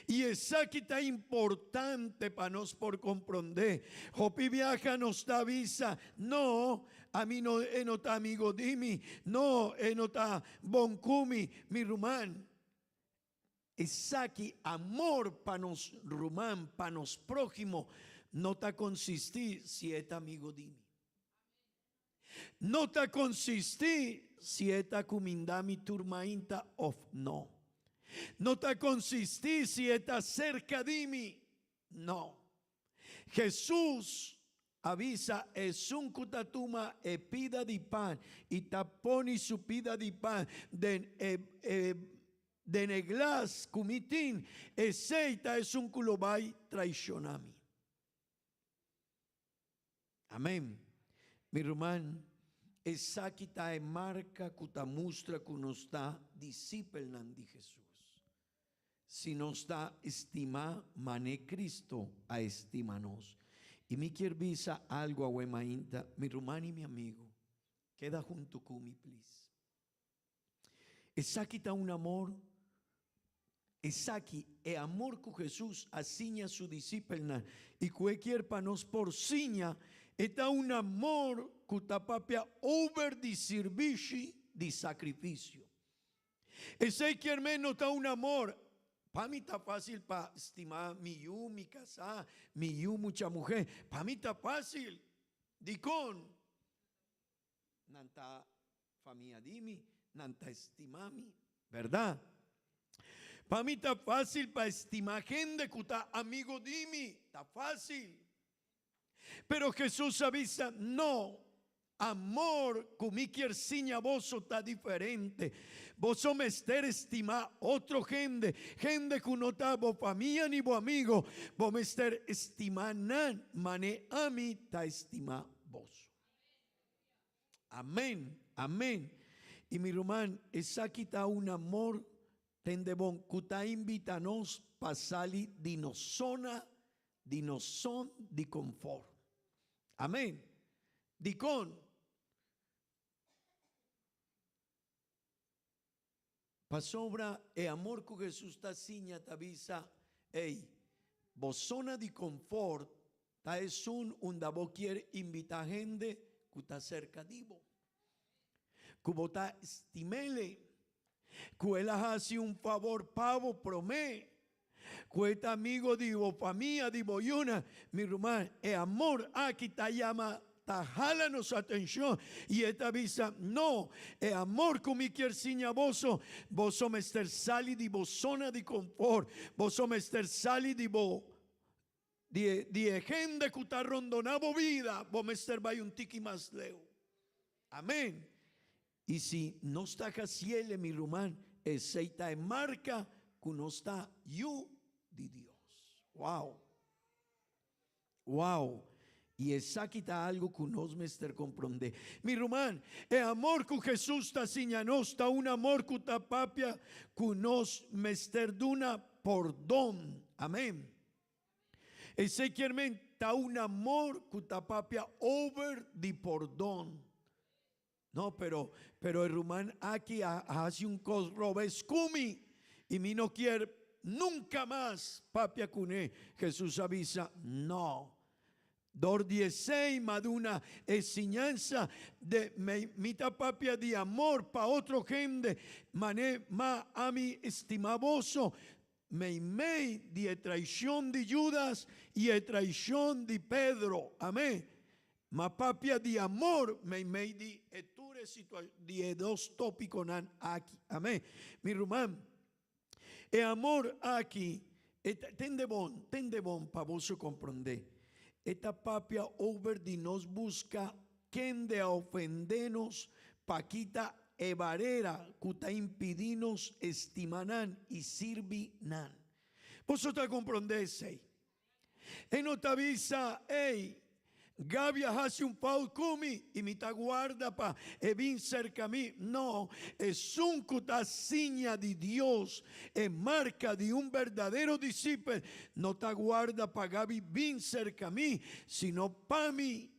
I esaki ta importante pa nos por komprondé. Hopi biaha nos ta bisa, No, ami no, e no ta amigo di mi. No, e no ta bon ku mi. Mi ruman, esaki amor pa nos ruman, pa nos próhimo, no ta konsistí si e ta amigo di mi. No ta konsistí si e ta kumindá mi tur mainta òf no. No ta konsistí si e ta serka di mi. No. Hesus a bisa esun ku ta tuma e pida di pan i ta pone su pida di pan den e e den e glas ku mi tin, esei ta esun ku lo bai traishoná mi. Amen. Mi ruman, esaki ta e marka ku ta mustra ku nos ta disipelnan di Hesus. Si nos ta stima man'e Cristo a stima nos. I mi kier bisa algu awe mainta, mi ruman i mi amigu, keda huntu ku mi plis. Esaki ta un amor? Esaki e amor ku Hesus a siña su disipelnan i ku e kier pa nos por siña, e ta un amor ku ta papia over di sirbishi di sakrifisio. Esei kier men no ta un amor, pa mi ta fásil pa stima mi yu, mi kasá, mi yu mucha muhé, pa mi ta fásil. Dikon? Nan ta famia di mi, nan ta estima mi, berdad? Pa mi ta facil pa estima hende cu ta amigo di mi, ta facil. Pero Jesus a bisa, No, amor cu mi kier siña boso ta diferente. Boso mester estima otro hende, hende cu no ta bo famia ni bo amigo, bo mester estima nan mane ami ta estima boso. Amen, amen. Y mi ruman, esaki ta un amor tende bon cu ta invita nos pa sali di nos zona, di nos zon di confort. Amen. Dicon? Pasobra e amor cu Jesus ta siña ta bisa, Ey, bo zona di confort ta esun unda bo kier invita hende cu ta cerca di bo, cu bo ta stimele, cu el a haci un favor pa bo prome, cu e ta amigo di bo famia, di bo yuna. Mi ruman, e amor aki ta yama ta hala nos atencion y e ta bisa, No, e amor cu mi kier siña boso, boso mester sali di bo zona di confort, boso mester sali di bo di di e hende cu ta rondona bo bida, bo mester bay un tiki mas leu. Amen. Y si nos ta haciele, mi ruman, esey ta e marca cu nos ta yu di Dios. Wow! Wow! I esaki ta algu ku nos mester komprondé. Mi ruman, e amor ku Hesus ta siña nos ta un amor ku ta papia ku nos mester duna pordon. Amén. Esei kier men ta un amor ku ta papia over di pordon. No, pero, pero e ruman aki a hasi un kos robes ku mi i mi no kier nunka mas papia kuné. Hesus a bisa, No. Dor di esei m'a duna e siñansa de mi, mi ta papia di amor pa otro hende, man'é m'a ami stima boso, meimei di e traishon di Judas i e traishon di Pedro. Amén. Ma papia di amor meimei di e tur e situa di e dos tópikonan aki. Amén. Mi ruman, e amor aki, e ta, tende bon, tende bon pa boso komprondé. E ta papia over di nos buska kende a ofendé nos pa kita e barera ku ta impidí nos estimá nan i sirbi nan. Boso ta komprondé esei? E no ta bisa, Ey, Gaby a hasi un fout ku mi i mi ta guarda pa e bin serka mi. No, esun ku ta siña di Dios, e marka di un berdadero disipel, no ta guarda pa Gaby bin serka mi, sino pa mi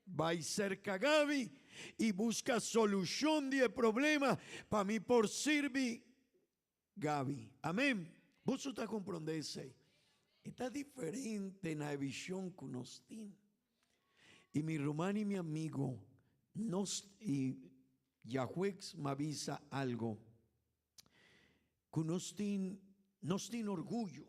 bai serka Gaby i buska solushon di e problema pa mi por sirbi Gaby, Amen. Boso ta comprende esey? E ta diferente na e vision cu nos tin. Y mi ruman y mi amigo, nos y Yahweh m'a bisa algo, cu nos tin, nos tin orguyo.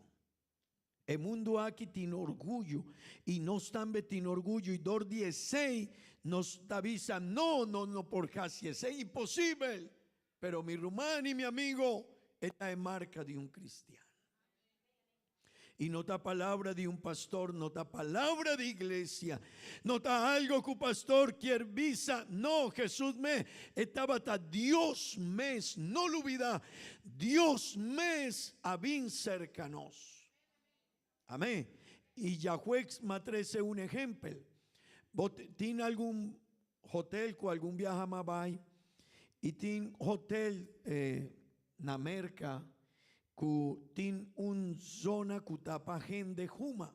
E mundu aki tin orguyo y nos tambe tin orguyo y dor di esey nos ta bisa no, nos no por haci esey, imposibel! Pero mi ruman y mi amigo, e ta e marca di un cristian. Y no ta palabra di un pastor, no ta palabra di iglesia, no ta algo cu pastor kier bisa, no, Jesus mes, e tabata Dios mes, no lubida, Dios mes a bin serka nos. Amén. I Yahweh m'a trese un ehempel. Bo tin algun hotel ku algun biaha m'a bai i tin hotel na Merka ku tin un zona ku ta pa hende huma,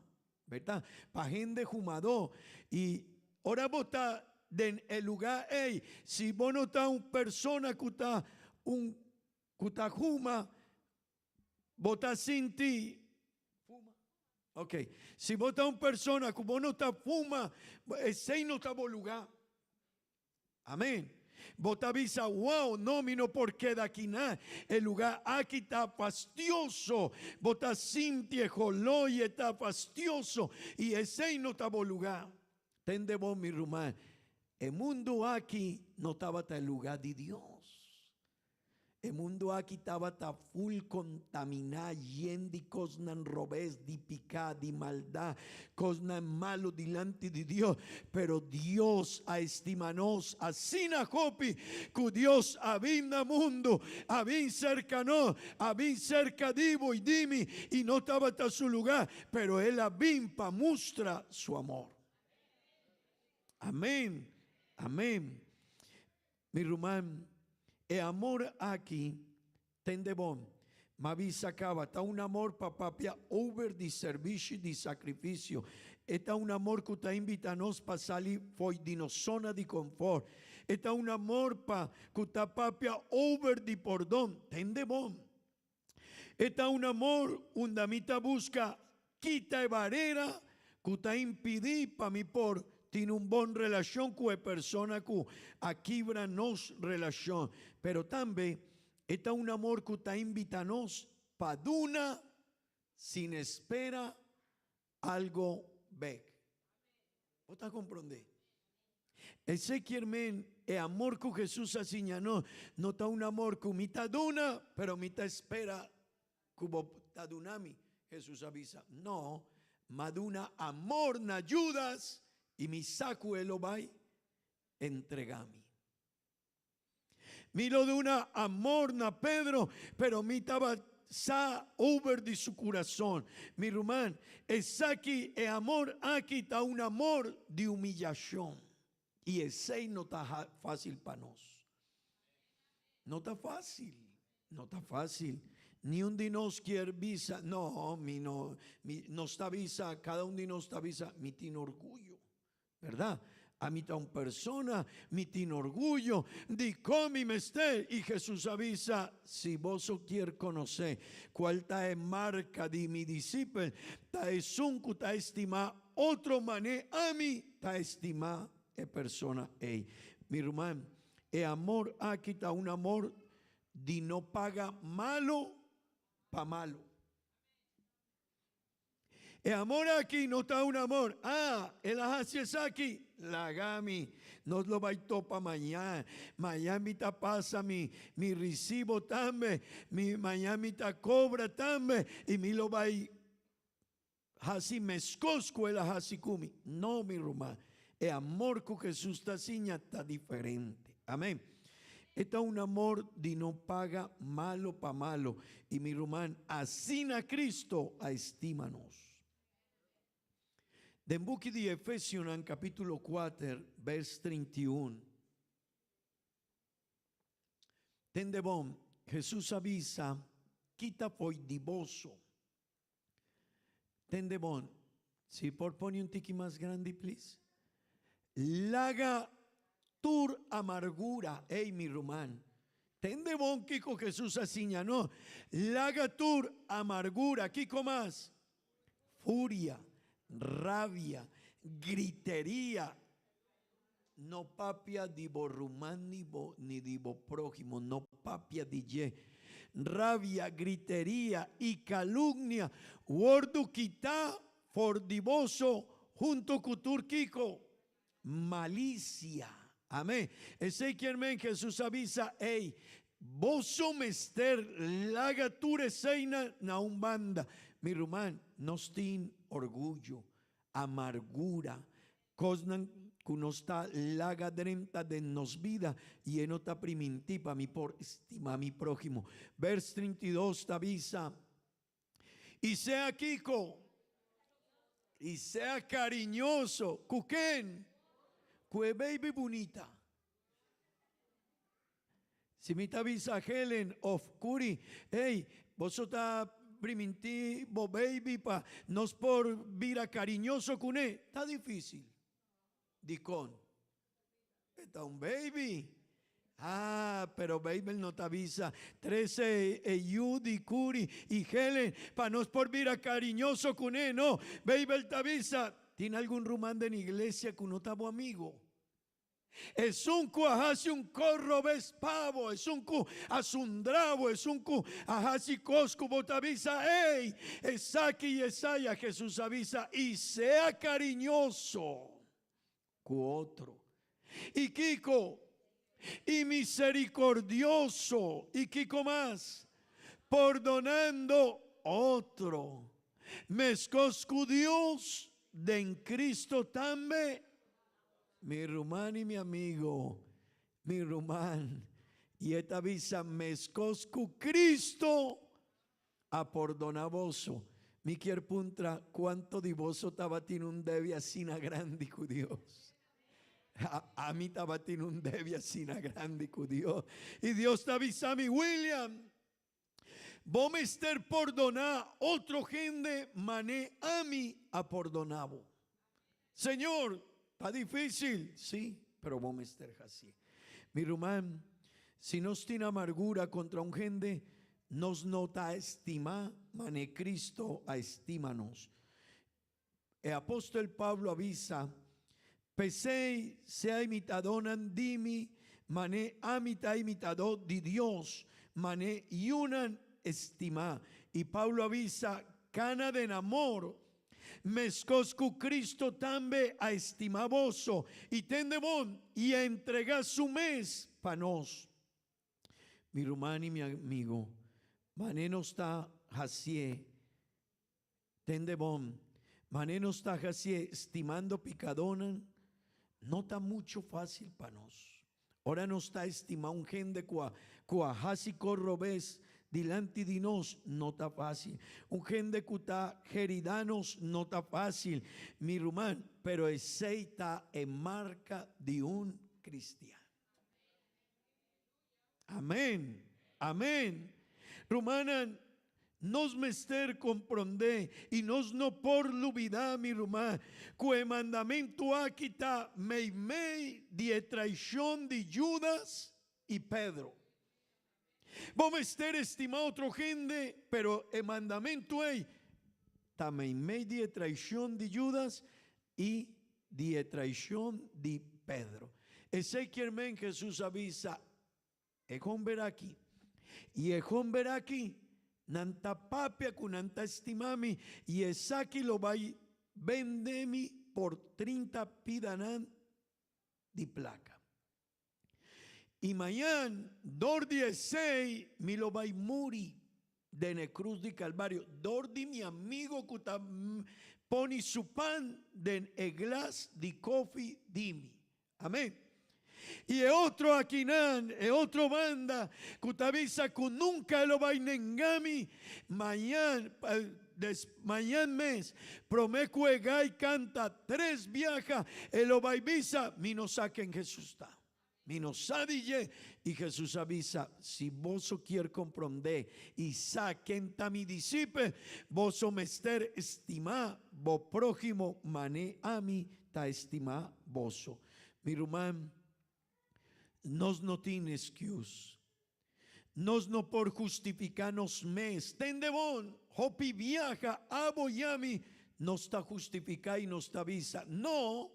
berda? Pa hende humadó. I ora bo ta den e lugá ei, si bo no ta un persona ku ta un Ku ta huma, bo ta sinti fuma? Ok, si bo ta un persona ku bo no ta fuma, esei no ta bo lugá. Amén. Bo ta bisa, wow, no, mi no por keda aki na. E lugá aki ta fastioso. Bo ta sinti e holó i e ta fastioso. I esei no ta bo lugá. Tende bo, mi ruman, e mundu aki no tabata e lugá di Dios. E mundu aki tabata ful kontaminá, yen di kosnan robes, di piká, di maldat, kosnan malu dilanti di Dios. Pero Dios a estima nos asina hopi ku Dios a bin na mundu, a bin serka nos, a bin serka di bo i di mi, i no tabata su lugá, pero el a bin pa mustra su amor. Amén, amén. Mi ruman, e amor aki, tende bon, m'a bisa caba, ta un amor pa papia over di servishi di sacrificio. E ta un amor cu ta invita nos pa sali fo'i di nos zona di confort. E ta un amor pa cu ta papia over di pordon. Tende bon. E ta un amor unda mi ta busca kita e barera cu ta impidi pa mi por tin un bon relacion cu e persona cu a kibra nos relacion. Pero tambe e ta un amor cu ta invita nos pa duna sin espera algo bek. Bo ta comprende? Esei kier men e amor ku Hesus a siña nos no ta un amor ku mi ta duna, pero mi ta spera ku bo ta duna mi. Hesus a bisa, No, m'a duna amor na Judas i mi sa ku e lo bai entrega mi. Mi lo duna amor na Pedro, pero mi tabata. sa over di su kurason. Mi ruman, esaki, e amor aki ta un amor di humiyashon. I esei no ta fásil pa nos. No ta fásil, no ta fásil. Niun di nos kier bisa, no, mi no, mi, nos ta bisa, kada un di nos ta bisa, mi tin orguyo. Berdad? Ami ta un persona, mi tin orguyo, dikon mi mester? I Hesus a bisa, Si boso kier konosé kual ta e marka di mi disipel, ta esun ku ta estimá otro manera ami ta estimá e persona ei. Mi ruman, e amor aki ta un amor di no paga malu pa malu. E amor aki no ta un amor, ah, el a haci esaki, laga mi, nos lo bay topa mañan, mañan mi ta pasa mi, mi recibo tambe, mi mañan mi ta cobra tambe y mi lo bay haci mescos cu el a haci cu mi. No, mi ruman, e amor cu Jesus ta siña ta diferente. Amen. E ta un amor di no paga malo pa malo. I mi ruman, asina Cristo a estima nos. Den buki di Efesionan capítulo kuater, vers 31. Tende bon, Jesus a bisa, Kita fo'i di boso. Tende bon, si por pone un tiki mas grandi please. Laga tur amargura, ey mi ruman. Tende bon kiko Jesus a siña no. Laga tur amargura, kiko mas? Furia, rabia, griteria. No papia di bo ruman ni bo ni di bo próhimo, no papia di dje. Rabia, griteria i kalumnia wòrdu kitá for di boso huntu ku tur kiko? Malisia. Amén. Esei kier men Hesus a bisa, Ey, boso mester laga tur eseinan na un banda. Mi ruman, nos tin orguyo, amargura, Kosnan ku nos ta laga drenta den nos bida i e no ta primintí pa mi por stima mi próhimo. Bers 32 ta bisa, I sea kiko? I sea kariñoso. Ku ken? Ku e baby bunita. Si mi ta bisa Helen of Curi, Hey, boso ta primintí bo baby pa nos por bira cariñoso cuné, ta difícil. Dicon? E ta un baby. Ah, pero Bijbel no ta bisa, Trece e yu di Curi i Helen pa nos por bira cariñoso cuné. No, Bijbel ta bisa, Tin algun ruman den iglesia cu no ta bo amigo. Esun ku a hasi un kos robes pa bo, esun ku a sundra bo, esun ku a hasi kos ku bo ta bisa, Ey, esaki i esaya, Hesus a bisa, i sea kariñoso ku otro. I kiko? I miserikordioso. I kiko mas? Pordonando otro, meskos ku Dios den Cristo tambe Mi ruman i mi amigo, mi ruman, i e ta bisa meskos ku Cristo a pordona boso. Mi kier puntra kuanto di boso tabatin un debe asina grandi ku Dios. Ami tabatin un debe asina grandi ku Dios. I Dios ta bisa mi, William, bo mester pordoná otro hende mané ami a pordoná bo. Señor, ta difícil, sí, pero bo mester hacié. Mi ruman, si nos tin amargura contra un hende, nos no ta estimá mané Cristo a estima nos. E apostel Pablo a bisa, P'esei, sea imitadónan di mi, mané ami ta imitadó di Dios, mané yunan estimá. I Pablo a bisa, Kana den amor, meskos ku Cristo tambe a estimá boso i tende bon i a entregá su mes pa nos. Mi ruman i mi amigo, mané nos ta hasié. Tende bon, mané nos ta hasié stimando pikadónan no ta muchu fásil pa nos. Ora nos ta estimá un hende ku a ku a hasi kos robes. Dilanti di nos no ta fácil. Un hende ku ta herida nos no ta fácil, mi ruman, pero esei ta e marka di un cristian. Amén. Amén. Rumannan, nos mester komprondé i nos no por lubidá, mi ruman, ku e mandamentu aki ta meimei di e traishon di Judas i Pedro. Bo mester estimá otro hende, pero e mandamentu ei ta meimei di e traishon di Judas i di e traishon di Pedro. Esei kier men Hesus a bisa e homber aki i e homber aki, Nan ta papia ku nan ta estimá mi i esaki lo bai bende mi por trinta pidanan di plaka. I mañan dor di esei mi lo bai muri den e krus di Kalvario, dor di mi amigo ku ta poni su pan den e glas di kofi di mi. Amen. I e otro akinan, e otro banda, ku ta bisa ku nunka e lo bai nenga mi, mañan, des, mañan mes, promé ku e gai kanta tres biaha, e lo bai bisa, Mi no sa ken Hesus ta. Mi no sa di dje. I Hesus a bisa, Si boso kier komprondé i sa ken ta mi disipel, boso mester stimá bo próhimo mané ami ta estimá boso. Mi ruman, nos no tin excuse. Nos no por hustifiká nos mes. Tende bon, hopi biaha abo i ami nos ta hustifiká i nos ta bisa, No,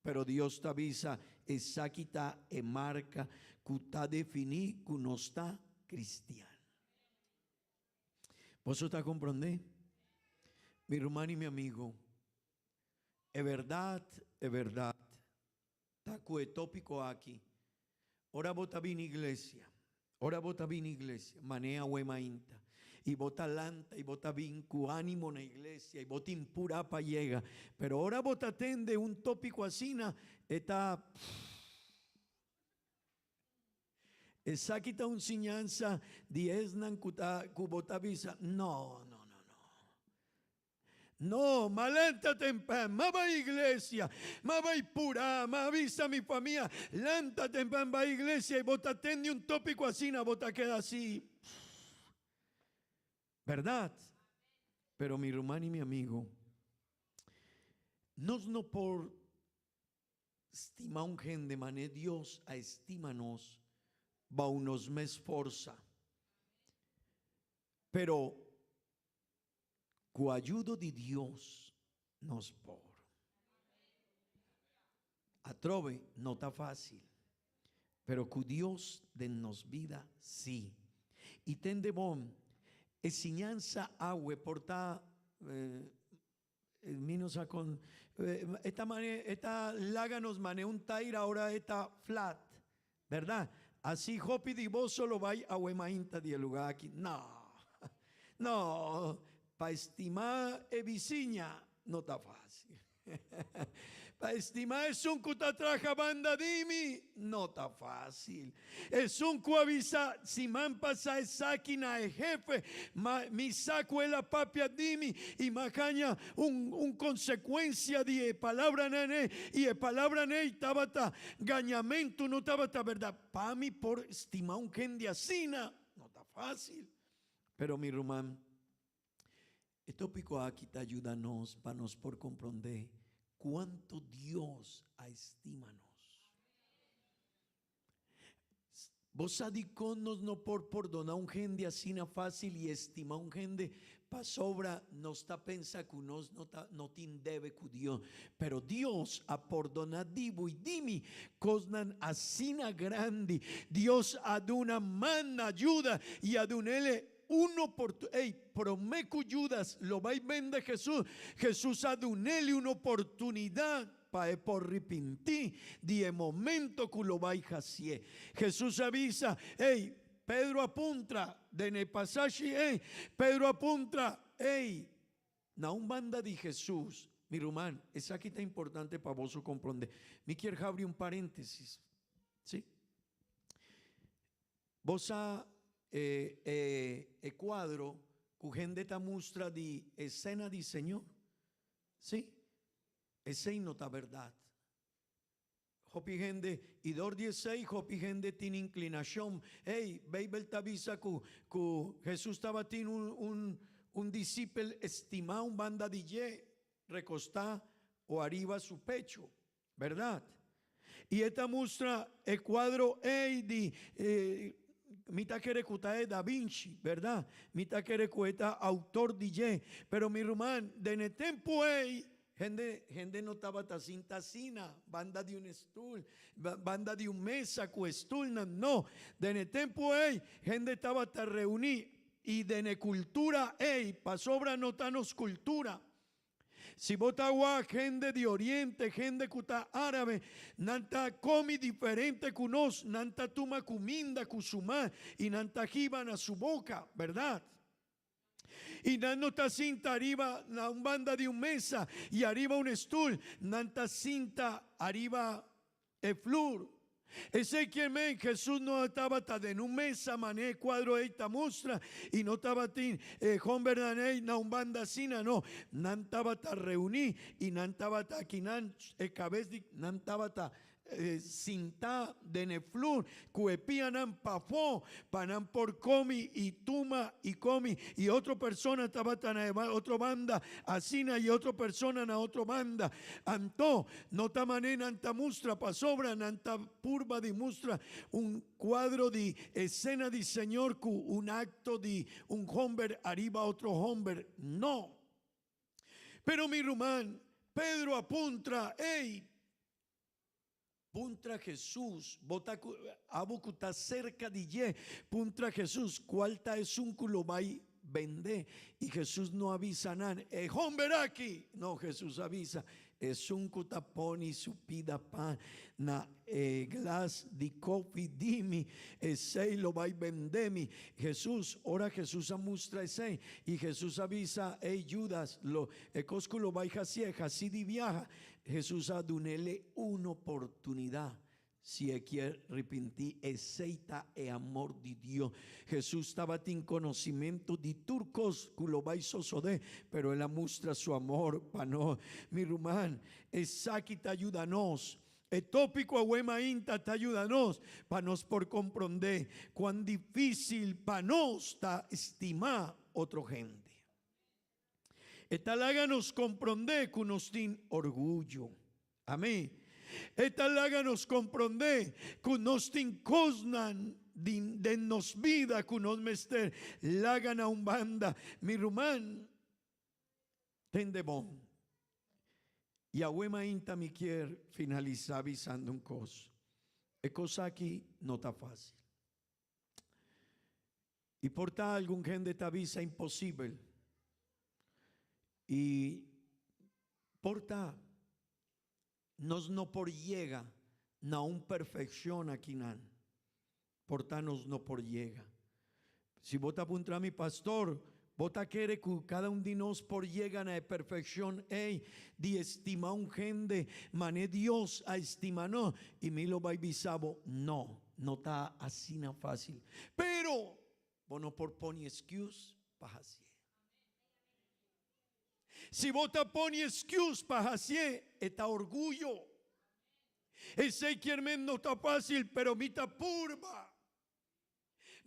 pero Dios ta bisa, esaki ta e marka ku ta definí ku nos ta kristian. Boso ta komprondé? Mi ruman i mi amigo, e bèrdat, e bèrdat. Ta ku e tópiko aki, Ora bo ta bini iglesia, ora bo ta bini iglesia, manea awe mainta, i bo ta lanta i bo ta bin ku ánimo na iglesia i bo tin purá pa yega, pero ora bo ta tende un tópiko asina, e ta pfff. Esaki ta un siñansa di esnan ku ta ku bo ta bisa, No, no, no, no. No, ma lanta tempan, ma bai iglesia, ma bai purá, ma avisa mi famia, lanta tempan bai iglesia i bo ta tende un tópiko asina, bo ta keda así. Bèrdat? Pero mi ruman i mi amigo, nos no por stima un hende manera Dios a estima nos bou nos mes forsa. Pero Cu ayudo di Dios nos por. Atrobe no ta facil, pero cu Dios den nos bida si. Y tende bon, e siñansa awe por ta mi no sa con esta mane esta laga nos mane un taira ora e ta flat, Berdad? Asi hopi di boso lo bai awe mainta di e lugar aki? No! No! Pa estima e bisiña no ta facil. Pa estima esun cu ta traha banda di mi no ta facil. Esun cu a bisa siman pasa esaki na e hefe, ma mi sa cu el a papia di mi i m'a haña un un consecuencia di e palabranan ei, i e palabranan ei tabata Gañamentu no tabata berdad. Pa mi por stima un hende asina no ta fácil. Pero mi ruman, e tópico aki ta yuda nos pa nos por comprende cuanto Dios a estima nos. Bo sa dikon nos no por pordoná un hende asina fásil i estimá un hende? Pasobra nos ta pensa ku nos no ta no tin debe ku Dios. Pero Dios a pordoná di bo i di mi kosnan asina grandi. Dios a duna man na Judas i a dun'el un oportu ey, promé ku Judas lo bai bende Hesus, Hesus a dun'el un oportunidat. Pa e por ripintí di e momento ku lo bai hasié. Hesus a bisa, Ey, Pedro a puntra, den e pasashi ey, Pedro a puntra, Ey, na un banda di Hesus, mi ruman, esaki ta importante pa boso komprondé. Mi kier habri un paréntesis, sí. Bo sa. E e e cuadro cu hende ta mustra di e cena di Señor. Sí, esey no ta berdad. Hopi hende, y dor di esey hopi hende tin inclinacion. Hey, Bijbel ta bisa cu cu Jesus tabatin un un un discipel estima un banda di dje recosta o ariba su pecho. Berdad. Y e ta mustra e cuadro ey di, mi ta kere cu ta e Da Vinci, berdad? Mi ta kere cu e ta autor di dje. Pero mi ruman, den e tempo ey, hende, hende no tabata sinta asina, banda di un stoel, banda di un mesa cu stoelnan, no. Den e tempo ey, hende tabata reuni, y den e cultura ey, pasobra no ta nos cultura. Si bo ta wak hende di oriente, hende ku ta árabe, nan ta komi diferente ku nos, nan ta tuma kuminda ku su man i nan ta hiba na su boka, bèrdat? I nan no ta sinta ariba na un banda di un mesa i ariba un stul, nan ta sinta ariba E flur. Esei kier men Jesus no tabata den un mesa manera e cuadro ei ta mustra y no tabatin e hombernan ei na un banda asina, no. Nan tabata reuni y nan tabata akinan e cabes di nan tabata sinta den e flur cu e pianan pafó pa nan por comi y tuma y comi y otro persona tabata na e otro banda asina y otro persona na otro banda. Anto No ta manera nan ta mustra pasobra nan ta purba di mustra un cuadro di e cena di Señor cu un acto di un homber ariba otro homber. No. Pero mi ruman, Pedro a puntra, Ey, puntra Jesus, bo ta cu, abo cu ta cerca di dje, puntra Jesus, cual ta esun cu lo bay bende? Y Jesus no a bisa nan, E homber aki! No, Jesus a bisa, Esun cu ta poni su pida pan na e glas di kofi di mi, esey lo bay bende mi. Jesus, ora Jesus a mustra esey, y Jesus a bisa, Ey Judas, lo, e cos cu lo bay hacié, haci di biaha. Jesus a dunele un oportunidad. Si e kier ripintí, esei ta e amor di Dios. Hesus tabatin konosimentu di tur kos ku lo bai sosodé, pero el a mustra su amor pa nos. Mi ruman, esaki ta yuda nos. E tópiko awe mainta ta yuda nos pa nos por komprondé kuan difísil pa nos ta stimá otro hende. E ta laga nos komprondé ku nos tin orguyo. Amén. E ta laga nos komprondé ku nos tin kosnan den nos bida ku nos mester laga na un banda. Mi ruman, tende bon. I awe mainta mi kier finalisá bisando un kos. E kos aki no ta fásil. I por ta algun hende ta bisa imposibel. I por ta nos no por yega na un perfeccion akinan. Por ta nos no por yega. Si bo ta puntra mi, Pastor, bo ta kere ku kada un di nos por yega na e perfeccion ei di estima un hende mane Dios a estima nos? I mi lo bai bisa bo, No. No ta asina fácil. Pero bo no por pone excuse pa hacié. Si bo ta pone excuse pa hacié, e ta orguyo. Esei kier men no ta fácil, pero mi ta purba.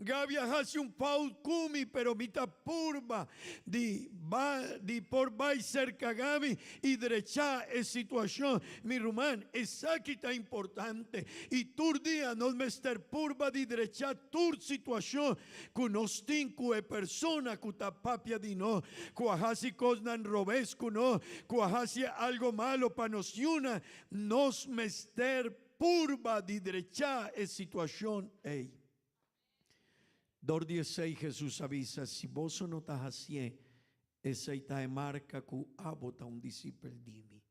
Gaby a haci un fout cu mi, pero mi ta purba di ba di por bay cerca Gaby y drecha e situacion. Mi ruman, esaki ta importante y tur dia nos mester purba di drecha tur situacion cu nos tin cu e persona cu ta papia di nos, cu a haci cosnan robes cu nos, cu a haci algo malo pa nos yuna. Nos mester purba di drecha e situacion ey. Dor di esey Jesus a bisa, Si boso no ta hacié, esey ta e marca cu abo ta un disipel di mi.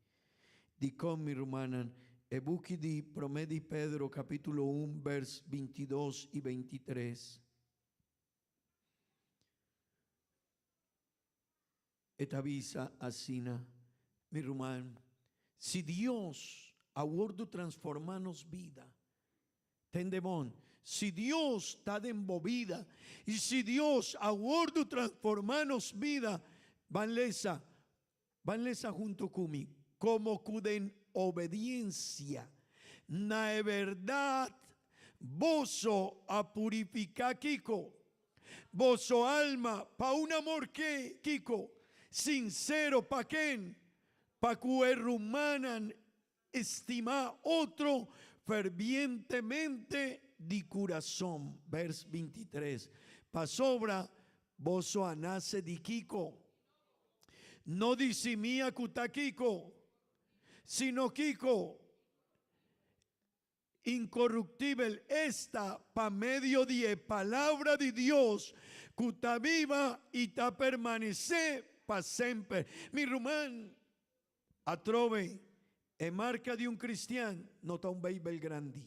Dicon, mi rumannan? E buki di Prome di Pedro capitulo un vers 22 y 23. E ta bisa asina, Mi ruman, si Dios a wordu transforma nos bida, tende bon, Si Dios ta den bo bida i si Dios a wordu transformá nos bida, ban lesa, ban lesa hunto ku mi, komo ku den obediensia na e bèrdat boso a purifiká kiko? Boso alma pa un amor ke, kiko? Sinsero pa ken? Pa ku e rumannan Estimá otro fervientemente di kurason. Vers 23. Pasobra boso a nase di kiko? No di simia ku ta kiko, sino kiko? Inkoruptibel, esta, pa medio di e Palabra di Dios ku ta biba i ta permanesé pa semper. Mi ruman, Atrobe, e marka di un kristian no ta un Beibel grandi.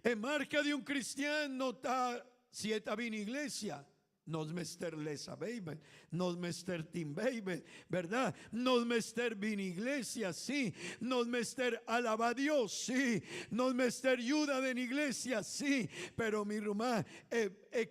E marka di un kristian no ta si e ta bini iglesia. Nos mester lesa Beibel, nos mester tin Beibel, bèrdat? Nos mester bini iglesia, sí. Nos mester alabá Dios, sí. Nos mester yuda den iglesia, sí. Pero mi ruman, e e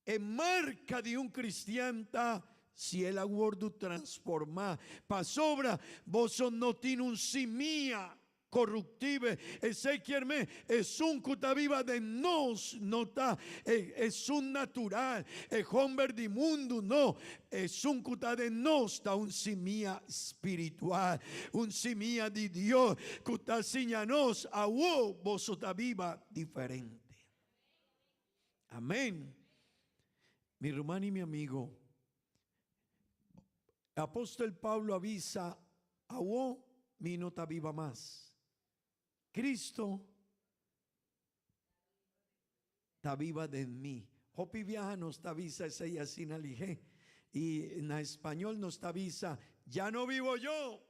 E marka di un kristian ta si el a wordu transformá, pasobra boso no tin un simia koruptibe. Esei kier men, esun ku ta biba den nos no ta esun natural, e homber di mundu, no, esun ku ta den nos ta un simia spiritual, un simia di Dios ku ta siña nos, Awo boso ta biba diferente. Amén. Mi ruman y mi amigo, apostel Pablo a bisa, Awo mi no ta biba mas. Cristo ta biba den mi. Hopi biaha nos ta bisa esey asina lihé. Y na español nos ta bisa, Ya no vivo yo,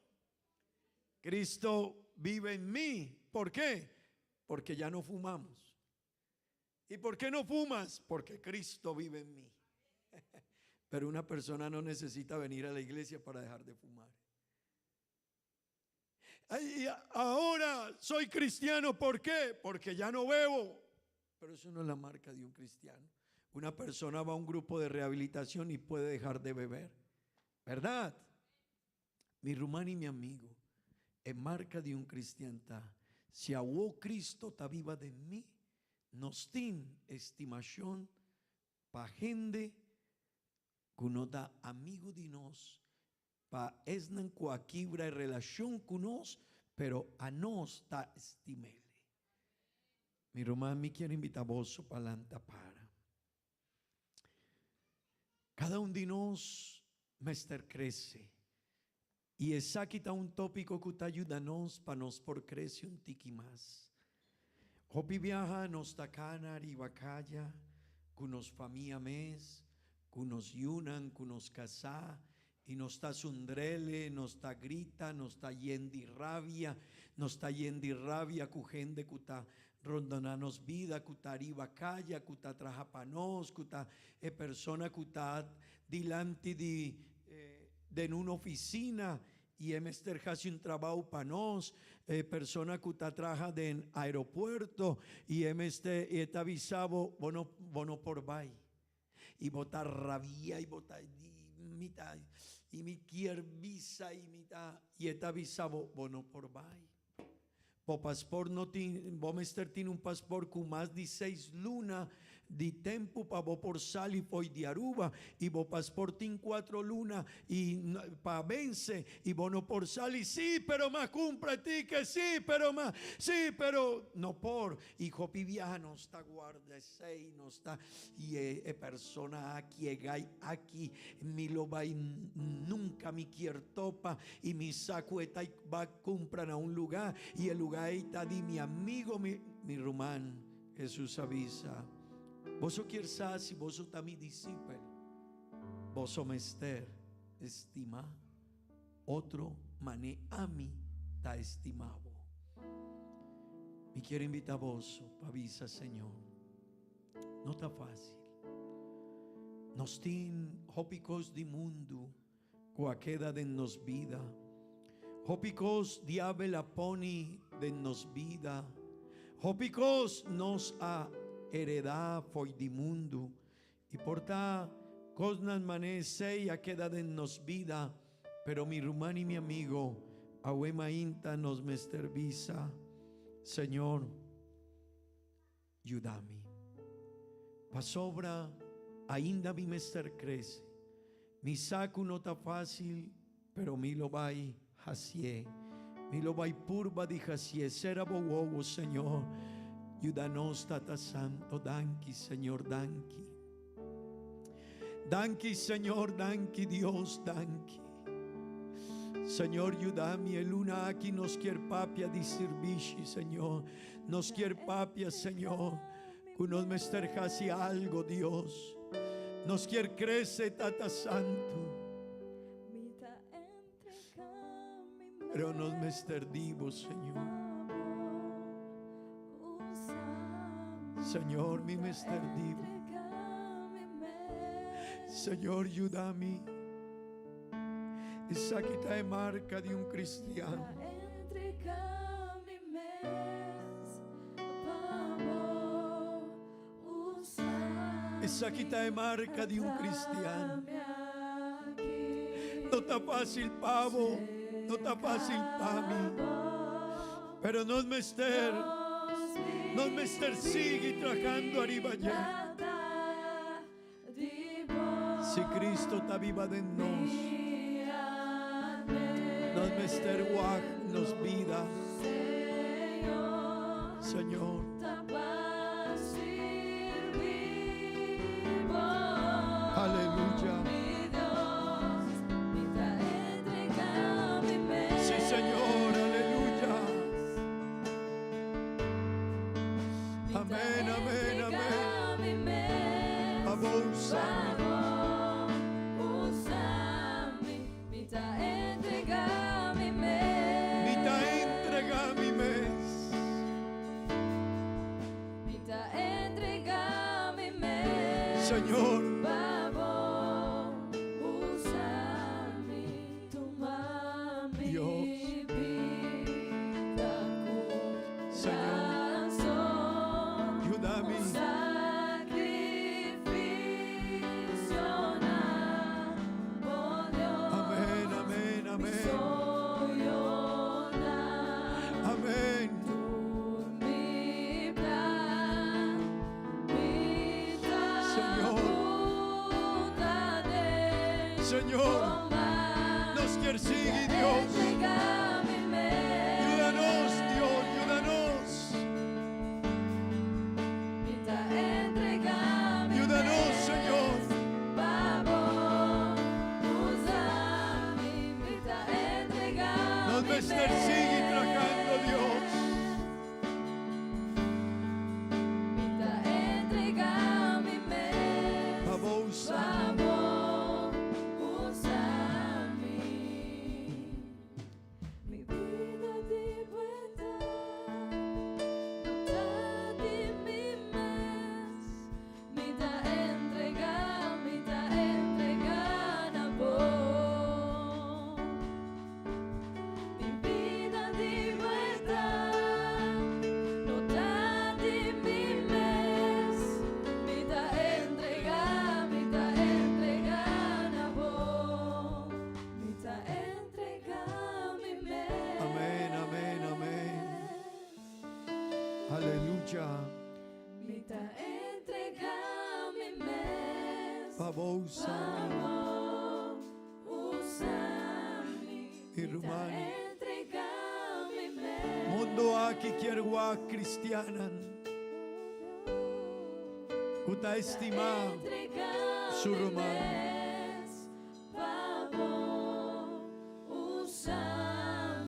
Cristo vive en mí. ¿Por qué? Porque ya no fumamos. ¿Y por qué no fumas? Porque Cristo vive en mí. Pero una persona no necesita venir a la iglesia para dejar de fumar. Ay, ahora soy cristiano, ¿por qué? Porque ya no bebo. Pero eso no es la marca de un cristiano. Una persona va a un grupo de rehabilitación y puede dejar de beber. ¿Verdad? Mi ruman y mi amigo, e marca di un cristian ta, si awo Cristo ta biba den mi, nos tin estimacion pa hende cu no ta amigo di nos, pa esnan cu a kibra e relacion cu nos, pero anos ta estimele. Mi ruman, mi kier invita boso pa lanta para. Cada un di nos mester crece. Y esaki ta un topico cu ta yuda nos pa nos por crece un tiki mas. Hopi biaha nos ta cana riba caya cu nos famia mes, cu nos yunan, cu nos casá, y nos ta sundrele, nos ta grita, nos ta yen di rabia, nos ta yen di rabia cu hende cu ta rondona nos bida, cu ta riba caya, cu ta traha pa nos, cu ta e persona cu ta dilanti di den un oficina y e mester haci un trabao pa nos, e persona cu ta traha den aeropuerto y e mester y e ta bisa bo, bo no bo no por bay. Y bo ta rabia y bo ta di mi ta y mi kier bisa y mi ta y e ta bisa bo, bo no por bay. Bo pasport no tin, bo mester tin un pasport cu mas di seis luna di tempo pa bo por sali fo'i di Aruba y bo pasport tin cuatro luna y pa vence y bo no por sali, sí pero ma cumpra ticket, sí pero ma, sí pero no por y hopi biaha nos ta guarda esey nos ta y e persona aki e gay aki mi lo bay nunca mi kier topa y mi sa cu e ta ba cumpra na un lugar y e lugar ey ta di mi amigo mi mi ruman. Hesus a bisa, Boso kier sa si boso ta mi disipel? Boso mester stima otro mane ami ta stima bo. Mi kier invita boso pa bisa, Señor, no ta facil. Nos tin hopi cos di mundu cu a keda den nos bida. Hopi cos diabel a poni den nos bida. Hopi kos nos a heredá fo'i di mundu i por ta kosnan manera esei a keda den nos bida, pero mi ruman i mi amigo, awe mainta nos mester bisa, Señor, yuda mi. Pasobra ainda mi mester krese. Mi sa ku no ta fásil, pero mi lo bai hasié. Mi lo bai purba di hasié. Sera bo wowo, Señor. Yuda nos, Tata Santo. Danki, Señor, danki. Danki, Señor, danki, Dios, danki. Señor, yuda mi. E luna aki nos kier papia di sirbishi, Señor. Nos kier papia, Señor, ku nos mester hasi algo, Dios. Nos kier krese, Tata Santu. Pero nos mester di Bo, Señor. Señor, mi mester di Bo. Señor, yuda mi. Esaki ta e marca di un cristiano. Esaki ta e marca di un cristiano. No ta fácil pa bo, no ta fácil pa mi. Pero nos mester, nos mester sigui trahando ariba dje. Si Cristo ta biba den nos, nos mester wak nos bida. Señor. Aleluya. Sí, Señor, aleluya. Amén, amén, amén. Pa bo usa mi. Mi ta entrega mi mes. Señor. Dios. Señor. Yuda mi. Amén, amén, amén. Amén. Señor. Señor, nos kier sigui, Dios. Yuda nos, Dios, yuda nos. Yuda nos, Señor. Nos mester sigui trahando, Dios. Pa bo usa mi. Amén, amén, amén. Aleluya. Pa bo usa mi. Mi ruman. Mundo aki kier wak cristianan cu ta estima su ruman.